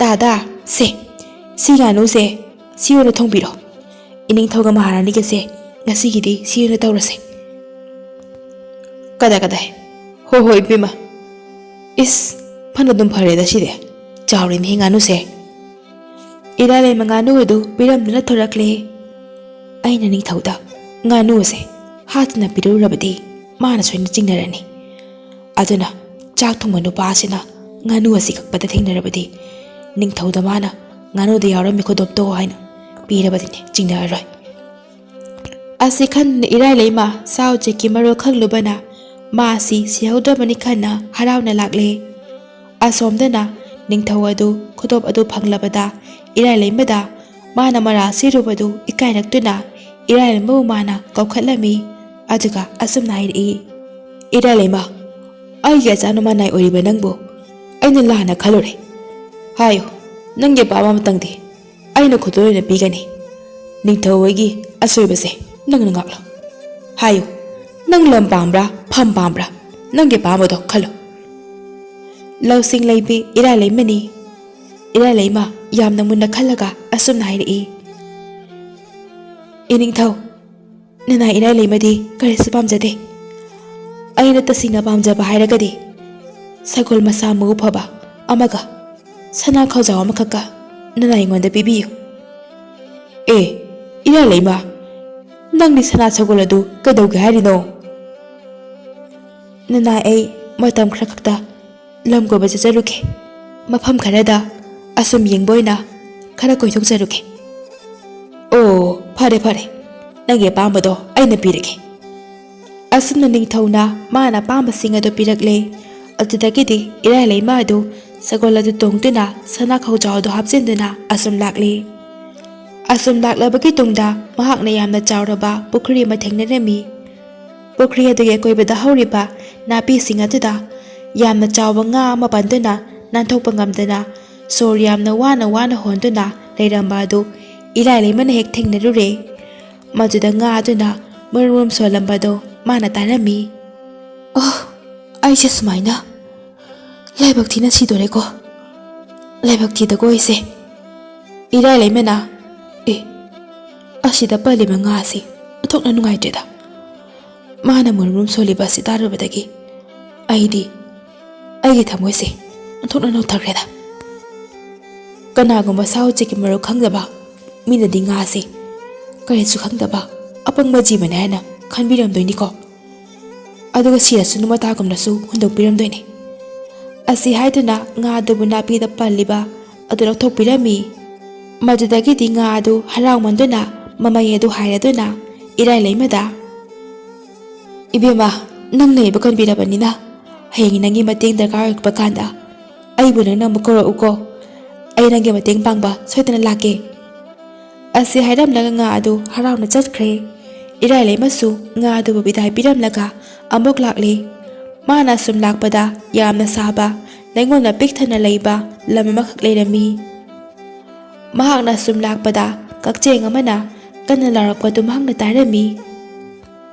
"ꯇꯥꯗ, ꯁꯦ, ꯁꯤ ꯉꯥꯅꯨꯁꯦ ꯁꯤ ꯑꯣꯏꯅ ꯊꯣꯡꯕꯤꯔꯣ꯫ ꯏꯅꯤꯡꯊꯧꯒ ꯃꯍꯥꯔꯥꯅꯤꯒꯁꯦ ꯉꯁꯤꯒꯤꯗꯤ ꯁꯤ ꯑꯣꯏꯅ ꯇꯧꯔꯁꯦ꯫" "ꯀꯗꯥꯏ, ꯀꯗꯥꯏ? ꯍꯣ, ꯍꯣ, ꯏꯕꯦꯝꯃ꯫ ꯏꯁ, ꯐꯅ ꯑꯗꯨꯝ ꯐꯔꯦꯗ ꯁꯤꯗꯤ꯫ ꯆꯥꯎꯔꯦꯅꯦꯍꯦ ꯉꯥꯅꯨꯁꯦ꯫" ꯏꯔꯥꯏ ꯂꯩꯃ ꯉꯥꯅꯨ ꯑꯗꯨ ꯄꯤꯔꯝꯗꯨꯅ ꯊꯣꯔꯛꯂꯦ꯫ ꯑꯩꯅ ꯅꯤꯡꯊꯧꯗ ꯉꯥꯅꯨ ꯑꯁꯦ ꯍꯥꯠꯇꯨꯅ ꯄꯤꯔꯨꯔꯕꯗꯤ ꯃꯥꯅ ꯁꯣꯏꯅ ꯆꯤꯡꯅꯔꯅꯤ꯫ ꯑꯗꯨꯅ ꯆꯥꯛ ꯊꯣꯡꯕ ꯅꯨꯄꯥ ꯑꯁꯤꯅ ꯉꯥꯅꯨ ꯑꯁꯤ ꯀꯛꯄꯗ ꯊꯦꯡꯅꯔꯕꯗꯤ ꯅꯤꯡꯊꯧꯗ ꯃꯥꯅ ꯉꯥꯅꯨꯗ ꯌꯥꯎꯔꯝꯃꯤ ꯈꯨꯗꯣꯞꯇꯣ ꯍꯥꯏꯅ ꯄꯤꯔꯕꯗꯤꯅꯦ ꯆꯤꯡꯅꯔꯔꯣꯏ꯫ ꯑꯁꯤ ꯈꯟꯗꯨꯅ ꯏꯔꯥꯏ ꯂꯩꯃ ꯁꯥ ꯎꯆꯦꯛꯀꯤ ꯃꯔꯣꯜ ꯈꯪꯂꯨꯕꯅ ꯃꯥ ꯑꯁꯤ ꯁꯤꯍꯧꯗ꯭ꯔꯕꯅꯤ ꯈꯟꯅ ꯍꯔꯥꯎꯅ ꯂꯥꯛꯂꯦ꯫ ꯑꯁꯣꯝꯗꯅ ꯅꯤꯡꯊꯧ ꯑꯗꯨ ꯈꯨꯗꯣꯞ ꯑꯗꯨ ꯐꯪꯂꯕꯗ ꯏꯔꯥꯏ ꯂꯩꯃꯗ ꯃꯥꯅ ꯃꯔꯥꯜ ꯁꯤꯔꯨꯕꯗꯨ ꯏꯀꯥꯏꯔꯛꯇꯨꯅ ꯏꯔꯥꯏ ꯂꯩꯃꯕꯨ ꯃꯥꯅ ꯀꯧꯈꯠꯂꯝꯃꯤ꯫ ꯑꯗꯨꯒ ꯑꯁꯨꯝꯅ ꯍꯥꯏꯔꯛꯏ, "ꯏꯔꯥꯏ ꯂꯩꯃ, ꯑꯩꯒꯤ ꯑꯆꯥ ꯅꯨꯃꯥ ꯅꯥꯏ ꯑꯣꯏꯔꯤꯕ ꯅꯪꯕꯨ ꯑꯩꯅ ꯂꯥꯟꯅ ꯈꯜꯂꯨꯔꯦ꯫ ꯍꯥꯏꯌꯨ, ꯅꯪꯒꯤ ꯑꯄꯥꯝꯕ ꯑꯃꯇꯪꯗꯤ ꯑꯩꯅ ꯈꯨꯗꯣꯜ ꯑꯣꯏꯅ ꯄꯤꯒꯅꯤ꯫ ꯅꯤꯡꯊꯧ ꯍꯣꯏꯒꯤ ꯑꯁꯣꯏꯕꯁꯦ ꯅꯪꯅ ꯉꯥꯛꯂꯣ꯫ ꯍꯥꯏꯌꯨ, ꯅꯪ ꯂꯝ ꯄꯥꯝꯕ꯭ꯔꯥ, ꯐꯝ ꯄꯥꯝꯕ꯭ꯔꯥ? ꯅꯪꯒꯤ ꯑꯄꯥꯝꯕꯗꯣ ꯈꯜꯂꯣ꯫" ꯂꯧꯁꯤꯡ ꯂꯩꯕꯤ ꯏꯔꯥꯏ ꯂꯩꯃꯅꯤ꯫ ꯏꯔꯥꯏ ꯂꯩꯃ ꯌꯥꯝꯅ ꯃꯨꯟꯅ ꯈꯜꯂꯒ ꯑꯁꯨꯝꯅ ꯍꯥꯏꯔꯛꯏ, ꯏꯅꯤꯡꯊꯧ, ꯅꯅꯥꯏ ꯏꯔꯥꯏ ꯂꯩꯃꯗꯤ ꯀꯔꯤꯁꯨ ꯄꯥꯝꯖꯗꯦ꯫ ꯑꯩꯅ ꯇꯁꯦꯡꯅ ꯄꯥꯝꯖꯕ ꯍꯥꯏꯔꯒꯗꯤ ꯁꯒꯣꯜ ꯃꯁꯥ ꯃꯎ ꯐꯕ ꯑꯃꯒ ꯁꯅꯥ ꯈꯥꯎꯖꯥꯎ ꯑꯃꯈꯛꯀ ꯅꯅꯥꯏ ꯑꯩꯉꯣꯟꯗ ꯄꯤꯕꯤꯌꯨ꯫ ꯑꯦ, ꯏꯔꯥꯏ ꯂꯩꯃ, ꯅꯪꯗꯤ ꯁꯅꯥ ꯁꯒꯣꯜ ꯑꯗꯨ ꯀꯩꯗꯧꯒꯦ ꯍꯥꯏꯔꯤꯅꯣ? ꯅꯅꯥꯏ, ꯑꯩ ꯃꯇꯝ ꯈꯔ ꯈꯛꯇ ꯂꯝ ꯀꯣꯏꯕ ꯆꯠꯆꯔꯨꯒꯦ꯫ ꯃꯐꯝ ꯈꯔꯗ ꯑꯁꯨꯝ ꯌꯦꯡꯕ ꯑꯣꯏꯅ ꯈꯔ ꯀꯣꯏꯊꯣꯛꯆꯔꯨꯒꯦ꯫ ꯑꯣ, ꯐꯔꯦ ꯐꯔꯦ, ꯅꯪꯒꯤ ꯑꯄꯥꯝꯕꯗꯣ ꯑꯩꯅ ꯄꯤꯔꯒꯦ꯫ ꯑꯁꯨꯝꯅ ꯅꯤꯡꯊꯧꯅ ꯃꯥꯅ ꯑꯄꯥꯝꯕꯁꯤꯡ ꯑꯗꯨ ꯄꯤꯔꯛꯂꯦ꯫ ꯑꯗꯨꯗꯒꯤꯗꯤ ꯏꯔꯥꯏ ꯂꯩꯃ ꯑꯗꯨ ꯁꯒꯣꯜ ꯑꯗꯨ ꯇꯣꯡꯗꯨꯅ ꯁꯅꯥ ꯈꯧꯖꯥꯎ ꯑꯗꯨ ꯍꯥꯞꯆꯤꯟꯗꯨꯅ ꯑꯁꯨꯝ ꯂꯥꯛꯂꯤ꯫ ꯑꯁꯨꯝ ꯂꯥꯛꯂꯕꯒꯤ ꯇꯨꯡꯗ ꯃꯍꯥꯛꯅ ꯌꯥꯝꯅ ꯆꯥꯎꯔꯕ ꯄꯨꯈ꯭ꯔꯤ ꯑꯃ ꯊꯦꯡꯅꯔꯝꯃꯤ꯫ ꯄꯨꯈ꯭ꯔꯤ ꯑꯗꯨꯒꯤ ꯑꯀꯣꯏꯕꯗ ꯍꯧꯔꯤꯕ ꯅꯥꯄꯤꯁꯤꯡ ꯑꯗꯨꯗ ꯌꯥꯝꯅ ꯆꯥꯎꯕ ꯉꯥ ꯑꯃ ꯄꯟꯗꯨꯅ ꯅꯥꯟꯊꯣꯛꯄ ꯉꯝꯗꯅ ꯁꯣꯔ ꯌꯥꯝꯅ ꯋꯥꯅ ꯋꯥꯅ ꯍꯣꯟꯗꯨꯅ ꯂꯩꯔꯝꯕ ꯑꯗꯨ ꯏꯔꯥꯏ ꯂꯩꯃꯅ ꯍꯦꯛ ꯊꯦꯡꯅꯔꯨꯔꯦ꯫ ꯃꯗꯨꯗ ꯉꯥ ꯑꯗꯨꯅ ꯃꯔꯨꯝ ꯃꯔꯨꯝ ꯁꯣꯜꯂꯝꯕꯗꯨ ꯃꯥꯅ ꯇꯥꯔꯝꯃꯤ꯫ "ꯑꯣ, ꯑꯩꯁꯦ ꯁꯨꯃꯥꯏꯅ ꯂꯥꯏꯕꯛ ꯊꯤꯅ ꯁꯤꯗꯣꯔꯦꯀꯣ꯫ ꯂꯥꯏꯕꯛ ꯊꯤꯗꯀꯣ ꯑꯩꯁꯦ꯫" ꯏꯔꯥꯏ ꯂꯩꯃꯅ, "ꯑꯦ, ꯑꯁꯤꯗ ꯄꯜꯂꯤꯕ ꯉꯥꯁꯤ ꯑꯣꯟꯊꯣꯛꯅ ꯅꯨꯡꯉꯥꯏꯇ꯭ꯔꯦꯗ꯫ ꯃꯥꯅ ꯃꯨꯔꯨꯝ ꯃꯨꯔꯨꯝ ꯁꯣꯜꯂꯤꯕ ꯑꯁꯤ ꯇꯥꯔꯨꯕꯗꯒꯤ ꯑꯩꯗꯤ ꯑꯩꯒꯤ ꯊꯃꯣꯏꯁꯦ ꯑꯣꯟꯊꯣꯛꯅ ꯅꯧꯊꯈ꯭ꯔꯦꯗ꯫ ꯀꯅꯥꯒꯨꯝꯕ ꯁꯥ ꯎꯆꯦꯛꯀꯤ ꯃꯔꯨ ꯈꯪꯗꯕ ꯃꯤꯅꯗꯤ ꯉꯥꯁꯦ ꯀꯔꯤꯁꯨ ꯈꯪꯗꯕ ꯑꯄꯪꯕ ꯖꯤꯕꯅꯤ ꯍꯥꯏꯅ ꯈꯟꯕꯤꯔꯝꯗꯣꯏꯅꯤꯀꯣ꯫ ꯑꯗꯨꯒ ꯁꯤꯔꯁꯨ ꯅꯨꯃꯇꯥꯒꯨꯝꯅꯁꯨ ꯍꯨꯟꯗꯣꯛꯄꯤꯔꯝꯗꯣꯏꯅꯤ꯫" ꯑꯁꯤ ꯍꯥꯏꯗꯨꯅ ꯉꯥ ꯑꯗꯨꯕꯨ ꯅꯥꯄꯤꯗ ꯄꯜꯂꯤꯕ ꯑꯗꯨ ꯂꯧꯊꯣꯛꯄꯤꯔꯝꯃꯤ꯫ ꯃꯗꯨꯗꯒꯤꯗꯤ ꯉꯥ ꯑꯗꯨ ꯍꯔꯥꯎꯃꯟꯗꯨꯅ ꯃꯃꯩ ꯑꯗꯨ ꯍꯥꯏꯔꯗꯨꯅ ꯏꯔꯥꯏ ꯂꯩꯃꯗ, "ꯏꯕꯦꯝꯃ, ꯅꯪꯅ ꯑꯩꯕꯨ ꯀꯟꯕꯤꯔꯕꯅꯤꯅ ꯍꯌꯦꯡ ꯅꯪꯒꯤ ꯃꯇꯦꯡ ꯗꯔꯀꯥꯔ ꯑꯣꯏꯔꯛꯄ ꯀꯥꯟꯗ ꯑꯩꯕꯨ ꯅꯪꯅ ꯑꯃꯨꯛ ꯀꯧꯔꯛꯎꯀꯣ꯫ ꯑꯩ ꯅꯪꯒꯤ ꯃꯇꯦꯡ ꯄꯥꯡꯕ ꯁꯣꯏꯗꯅ ꯂꯥꯛꯀꯦ꯫" ꯑꯁꯤ ꯍꯥꯏꯔꯝꯂꯒ ꯉꯥ ꯑꯗꯨ ꯍꯔꯥꯎꯅ ꯆꯠꯈ꯭ꯔꯦ꯫ ꯏꯔꯥꯏ ꯂꯩꯃꯁꯨ ꯉꯥ ꯑꯗꯨꯕꯨ ꯕꯤꯗꯥꯏ ꯄꯤꯔꯝꯂꯒ ꯑꯃꯨꯛ ꯂꯥꯛꯂꯦ꯫ ꯃꯥꯅ ꯑꯁꯨꯝ ꯂꯥꯛꯄꯗ ꯌꯥꯝꯅ ꯁꯥꯕ ꯂꯩꯉꯣꯟꯅ ꯄꯤꯛ ꯊꯟꯅ ꯂꯩꯕ ꯂꯝ ꯑꯃꯈꯛ ꯂꯩꯔꯝꯃꯤ꯫ ꯃꯍꯥꯛꯅ ꯑꯁꯨꯝ ꯂꯥꯛꯄꯗ ꯀꯛꯆꯦꯡ ꯑꯃꯅ ꯀꯟꯅ ꯂꯥꯎꯔꯛꯄꯗꯨ ꯃꯍꯥꯛꯅ ꯇꯥꯔꯝꯃꯤ꯫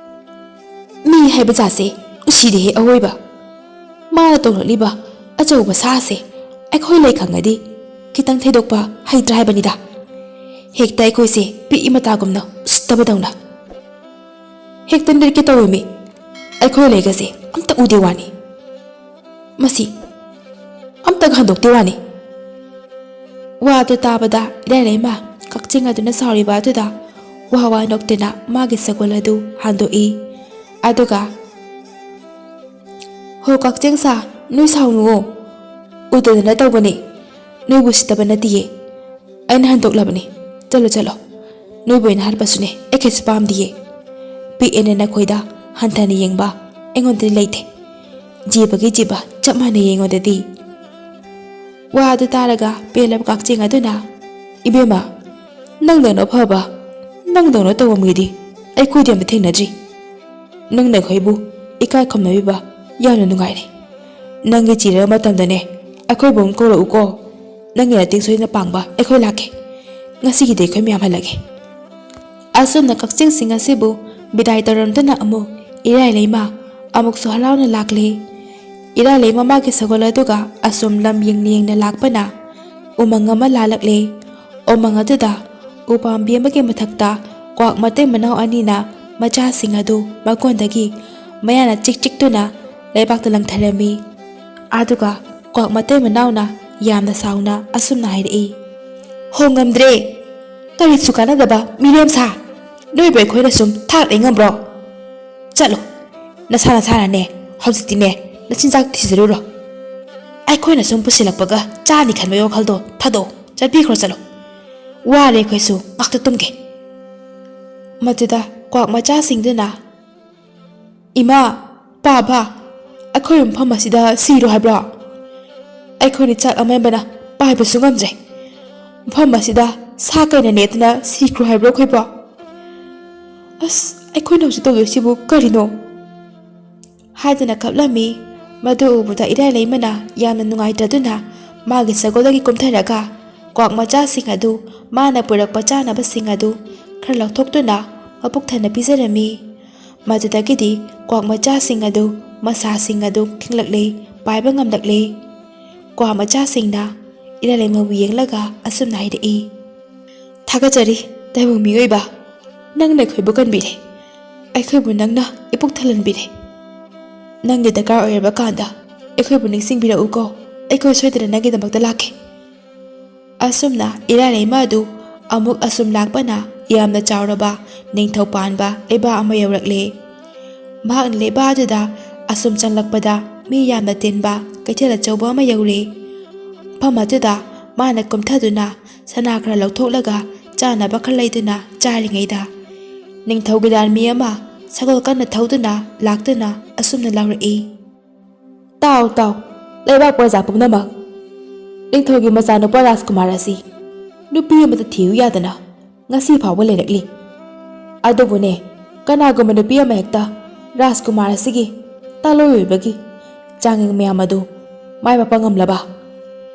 "ꯃꯤ ꯍꯥꯏꯕ ꯖꯥꯠꯁꯦ ꯅꯨꯡꯁꯤꯔꯦꯍꯦ ꯑꯑꯣꯏꯕ꯫ ꯃꯥꯅ ꯇꯣꯡꯂꯛꯂꯤꯕ ꯑꯆꯧꯕ ꯁꯥꯁꯦ ꯑꯩꯈꯣꯏ ꯂꯩ ꯈꯪꯉꯗꯤ ꯈꯤꯇꯪ ꯊꯩꯗꯣꯛꯄ ꯍꯩꯇ꯭ꯔꯥ ꯍꯥꯏꯕꯅꯤꯗ꯫ ꯍꯦꯛꯇ ꯑꯩꯈꯣꯏꯁꯦ ꯄꯤꯛꯏ ꯃꯇꯥꯒꯨꯝꯅ ꯎꯁꯤꯠ ꯇꯕꯗꯧꯅ ꯍꯦꯛꯇ ꯅꯤꯛꯀꯦ ꯇꯧꯔꯝꯃꯤ꯫ ꯑꯩꯈꯣꯏ ꯂꯩꯒꯁꯦ ꯑꯝꯇ ꯎꯗꯦ ꯋꯥꯅꯤ꯫ ꯃꯁꯤ ꯑꯝꯇꯒ ꯍꯟꯗꯣꯛꯇꯦ ꯋꯥꯅꯤ꯫ ꯋꯥꯗꯨ ꯇꯥꯕꯗ ꯏꯔꯥꯏ ꯂꯩꯃ ꯀꯛꯆꯦꯡ ꯑꯗꯨꯅ ꯁꯥꯎꯔꯤꯕ ꯑꯗꯨꯗ ꯋꯥ ꯋꯥ ꯅꯣꯛꯇꯨꯅ ꯃꯥꯒꯤ ꯁꯒꯣꯜ ꯑꯗꯨ ꯍꯟꯗꯣꯛꯏ꯫ ꯑꯗꯨꯒ, "ꯍꯣ ꯀꯛꯆꯦꯡ ꯁꯥ, ꯅꯣꯏ ꯁꯥꯎꯅꯨꯋꯣ꯫ ꯎꯗꯗꯅ ꯇꯧꯕꯅꯤ꯫ ꯅꯣꯏꯕꯨ ꯎꯁꯤꯠꯇꯕ ꯅꯠꯇꯤꯌꯦ꯫ ꯑꯩꯅ ꯍꯟꯗꯣꯛꯂꯕꯅꯤ꯫ ꯆꯠꯂꯣ, ꯆꯠꯂꯣ꯫ ꯅꯣꯏꯕꯨ ꯑꯩꯅ ꯍꯥꯠꯄꯁꯨꯅꯦ ꯑꯩ ꯀꯩꯁꯨ ꯄꯥꯝꯗꯤꯌꯦ꯫ ꯄꯤꯛꯑꯦꯅ ꯅꯈꯣꯏꯗ ꯍꯟꯊꯅ ꯌꯦꯡꯕ ꯑꯩꯉꯣꯟꯗꯗꯤ ꯂꯩꯇꯦ꯫ ꯖꯤꯕꯒꯤ ꯖꯤꯕ ꯆꯞ ꯃꯥꯟꯅꯩ ꯑꯩꯉꯣꯟꯗꯗꯤ"꯫ ꯋꯥ ꯑꯗꯨ ꯇꯥꯔꯒ ꯄꯦꯜꯂꯕ ꯀꯛꯆꯦꯡ ꯑꯗꯨꯅ, "ꯏꯕꯦꯝꯃ, ꯅꯪꯗꯧꯅ ꯐꯕ, ꯅꯪꯗꯧꯅ ꯇꯧꯕ ꯃꯤꯗꯤ ꯑꯩꯈꯣꯏꯗꯤ ꯑꯝꯇ ꯊꯦꯡꯅꯗ꯭ꯔꯤ꯫ ꯅꯪꯅ ꯑꯩꯈꯣꯏꯕꯨ ꯏꯀꯥꯏ ꯈꯨꯝꯅꯕꯤꯕ ꯌꯥꯝꯅ ꯅꯨꯡꯉꯥꯏꯔꯦ꯫ ꯅꯪꯒꯤ ꯆꯤꯔꯕ ꯃꯇꯝꯗꯅꯦ ꯑꯩꯈꯣꯏꯕꯨ ꯑꯃꯨꯛ ꯀꯧꯔꯛꯎꯀꯣ꯫ ꯅꯪꯒꯤ ꯅꯇꯦꯡ ꯁꯣꯏꯗꯅ ꯄꯥꯡꯕ ꯑꯩꯈꯣꯏ ꯂꯥꯛꯀꯦ꯫ ꯉꯁꯤꯒꯤꯗꯤ ꯑꯩꯈꯣꯏ ꯃꯌꯥꯝ ꯍꯜꯂꯒꯦ"꯫ ꯑꯁꯨꯝꯅ ꯀꯛꯆꯦꯡꯁꯤꯡ ꯑꯁꯤꯕꯨ ꯕꯤꯗꯥꯏ ꯇꯧꯔꯝꯗꯨꯅ ꯑꯃꯨꯛ ꯏꯔꯥꯏ ꯂꯩꯃ ꯑꯃꯨꯛꯁꯨ ꯍꯔꯥꯎꯅ ꯂꯥꯛꯂꯦ꯫ ꯏꯔꯥꯏ ꯂꯩꯃ ꯃꯥꯒꯤ ꯁꯒꯣꯜ ꯑꯗꯨꯒ ꯑꯁꯨꯝ ꯂꯝ ꯌꯦꯡꯅ ꯌꯦꯡꯅ ꯂꯥꯛꯄꯅ ꯎꯃꯪ ꯑꯃ ꯂꯥꯜꯂꯛꯂꯦ꯫ ꯎꯃꯪ ꯑꯗꯨꯗ ꯎꯄꯥꯝꯕꯤ ꯑꯃꯒꯤ ꯃꯊꯛꯇ ꯀ꯭ꯋꯥꯛ ꯃꯇꯩ ꯃꯅꯥꯎ ꯑꯅꯤꯅ ꯃꯆꯥꯁꯤꯡ ꯑꯗꯨ ꯃꯀꯣꯟꯗꯒꯤ ꯃꯌꯥꯅ ꯆꯤꯛ ꯆꯤꯛꯇꯨꯅ ꯂꯩꯕꯥꯛꯇ ꯂꯪꯊꯔꯝꯃꯤ꯫ ꯑꯗꯨꯒ ꯀ꯭ꯋꯥꯛ ꯃꯇꯩ ꯃꯅꯥꯎꯅ ꯌꯥꯝꯅ ꯁꯥꯎꯅ ꯑꯁꯨꯝꯅ ꯍꯥꯏꯔꯛꯏ, "ꯍꯣ ꯉꯝꯗ꯭ꯔꯦ, ꯀꯔꯤꯁꯨ ꯀꯥꯟꯅꯗꯕ ꯃꯤꯔꯦꯝ ꯁꯥ, ꯅꯣꯏꯕꯨ ꯑꯩꯈꯣꯏꯅ ꯁꯨꯝ ꯊꯥꯛ ꯂꯩ ꯉꯝꯕ꯭ꯔꯣ? ꯆꯠꯂꯣ, ꯅꯁꯥ ꯅꯁꯥꯅꯅꯦ ꯍꯧꯖꯤꯛꯇꯤꯅꯦ ꯅꯆꯤꯟꯖꯥꯛ ꯊꯤꯖꯔꯨꯔꯣ꯫ ꯑꯩꯈꯣꯏꯅ ꯁꯨꯝ ꯄꯨꯁꯤꯜꯂꯛꯄꯒ ꯆꯥꯅꯤ ꯈꯟꯕꯒꯤ ꯋꯥꯈꯜꯗꯣ ꯊꯥꯗꯣꯛꯑꯣ, ꯆꯠꯄꯤꯈ꯭ꯔꯣ ꯆꯠꯂꯣ꯫ ꯋꯥꯔꯦ ꯑꯩꯈꯣꯏꯁꯨ, ꯉꯥꯛꯇ ꯇꯨꯝꯒꯦ"꯫ ꯃꯗꯨꯗ ꯀ꯭ꯋꯥꯛ ꯃꯆꯥꯁꯤꯡꯗꯨꯅ, "ꯏꯃꯥ, ꯄꯥꯕ, ꯑꯩꯈꯣꯏ ꯃꯐꯝ ꯑꯁꯤꯗ ꯁꯤꯔꯣ ꯍꯥꯏꯕ꯭ꯔꯣ? ꯑꯩꯈꯣꯏꯗꯤ ꯆꯥꯛ ꯑꯃꯦꯟꯕꯅ ꯄꯥꯏꯕꯁꯨ ꯉꯝꯗ꯭ꯔꯦ꯫ ꯃꯐꯝ ꯑꯁꯤꯗ ꯁꯥ ꯀꯩꯅ ꯅꯦꯠꯇꯨꯅ ꯁꯤꯈ꯭ꯔꯣ ꯍꯥꯏꯕ꯭ꯔꯣ ꯑꯩꯈꯣꯏꯕꯣ? ꯑꯁ, ꯑꯩꯈꯣꯏꯅ ꯍꯧꯖꯤꯛ ꯇꯧꯗꯣꯏꯁꯤꯕꯨ ꯀꯔꯤꯅꯣ?" ꯍꯥꯏꯗꯨꯅ ꯀꯞꯂꯝꯃꯤ꯫ ꯃꯗꯨ ꯎꯕꯗ ꯏꯔꯥꯏ ꯂꯩꯃꯅ ꯌꯥꯝꯅ ꯅꯨꯡꯉꯥꯏꯇꯗꯨꯅ ꯃꯥꯒꯤ ꯁꯒꯣꯜꯗꯒꯤ ꯀꯨꯝꯊꯔꯒ ꯀ꯭ꯋꯥꯛ ꯃꯆꯥꯁꯤꯡ ꯑꯗꯨ ꯃꯥꯅ ꯄꯨꯔꯛꯄ ꯆꯥꯅꯕꯁꯤꯡ ꯑꯗꯨ ꯈꯔ ꯂꯧꯊꯣꯛꯇꯨꯅ ꯃꯄꯨꯛ ꯊꯟꯅ ꯄꯤꯖꯔꯝꯃꯤ꯫ ꯃꯗꯨꯗꯒꯤꯗꯤ ꯀ꯭ꯋꯥꯛ ꯃꯆꯥꯁꯤꯡ ꯑꯗꯨ ꯃꯁꯥꯁꯤꯡ ꯑꯗꯨ ꯈꯤꯡꯂꯛꯂꯦ, ꯄꯥꯏꯕ ꯉꯝꯂꯛꯂꯦ꯫ ꯀ꯭ꯋꯥꯛ ꯃꯆꯥꯁꯤꯡꯅ ꯏꯔꯥꯏ ꯂꯩꯃꯕꯨ ꯌꯦꯡꯂꯒ ꯑꯁꯨꯝꯅ ꯍꯥꯏꯔꯛꯏ, "ꯊꯥꯒꯠꯆꯔꯤ ꯇꯥꯏꯕꯪ ꯃꯤꯑꯣꯏꯕ꯫ ꯅꯪꯅ ꯑꯩꯈꯣꯏꯕꯨ ꯀꯟꯕꯤꯔꯦ꯫ ꯑꯩꯈꯣꯏꯕꯨ ꯅꯪꯅ ꯏꯄꯨꯛ ꯊꯜꯍꯟꯕꯤꯔꯦ꯫ ꯅꯪꯒꯤ ꯗꯔꯀꯥꯔ ꯑꯣꯏꯔꯕ ꯀꯥꯟꯗ ꯑꯩꯈꯣꯏꯕꯨ ꯅꯤꯡꯁꯤꯡꯕꯤꯔꯛꯎꯀꯣ꯫ ꯑꯩꯈꯣꯏ ꯁꯣꯏꯗꯅ ꯅꯪꯒꯤꯗꯃꯛꯇ ꯂꯥꯛꯀꯦ꯫ ꯑꯁꯨꯝꯅ ꯏꯔꯥꯏ ꯂꯩꯃ ꯑꯗꯨ ꯑꯃꯨꯛ ꯑꯁꯨꯝ ꯂꯥꯛꯄꯅ ꯌꯥꯝꯅ ꯆꯥꯎꯔꯕ ꯅꯤꯡꯊꯧ ꯄꯥꯟꯕ ꯂꯩꯕꯥꯛ ꯑꯃ ꯌꯧꯔꯛꯂꯦ꯫ ꯃꯍꯥꯛꯅ ꯂꯩꯕꯥꯛ ꯑꯗꯨꯗ ꯑꯁꯨꯝ ꯆꯪꯂꯛꯄꯗ ꯃꯤ ꯌꯥꯝꯅ ꯇꯤꯟꯕ ꯀꯩꯊꯦꯜ ꯑꯆꯧꯕ ꯑꯃ ꯌꯧꯔꯦ꯫ ꯃꯐꯝ ꯑꯗꯨꯗ ꯃꯥꯅ ꯀꯨꯝꯊꯗꯨꯅ ꯁꯅꯥ ꯈꯔ ꯂꯧꯊꯣꯛꯂꯒ ꯆꯥꯅꯕ ꯈꯔ ꯂꯩꯗꯨꯅ ꯆꯥꯔꯤꯉꯩꯗ ꯅꯤꯡꯊꯧꯒꯤ ꯂꯥꯟꯃꯤ ꯑꯃ ꯁꯒꯣꯜ ꯀꯟꯅ ꯊꯧꯗꯨꯅ ꯂꯥꯛꯇꯨꯅ ꯑꯁꯨꯝꯅ ꯂꯥꯎꯔꯛꯏ꯫ ꯇꯥꯎ, ꯇꯥꯎ, ꯂꯩꯕꯥꯛ ꯄ꯭ꯔꯖꯥ ꯄꯨꯝꯅꯃꯛ! ꯅꯤꯡꯊꯧꯒꯤ ꯃꯆꯥꯅꯨꯄꯥ ꯔꯥꯖꯀꯨꯃꯥꯔ ꯑꯁꯤ ꯅꯨꯄꯤ ꯑꯃꯠꯇ ꯊꯤꯌꯨ ꯌꯥꯗꯅ ꯉꯁꯤ ꯐꯥꯎꯕ ꯂꯩꯔꯛꯂꯤ꯫ ꯑꯗꯨꯕꯨꯅꯦ, ꯀꯅꯥꯒꯨꯝꯕ ꯅꯨꯄꯤ ꯑꯃꯍꯦꯛꯇ ꯔꯥꯖꯀꯨꯃꯥꯔ ꯑꯁꯤꯒꯤ ꯇꯥꯂꯣꯏ ꯑꯣꯏꯕꯒꯤ ꯆꯥꯡꯌꯦꯡ ꯃꯌꯥꯝ ꯑꯗꯨ ꯃꯥꯏ ꯄꯥꯛꯄ ꯉꯝꯂꯕ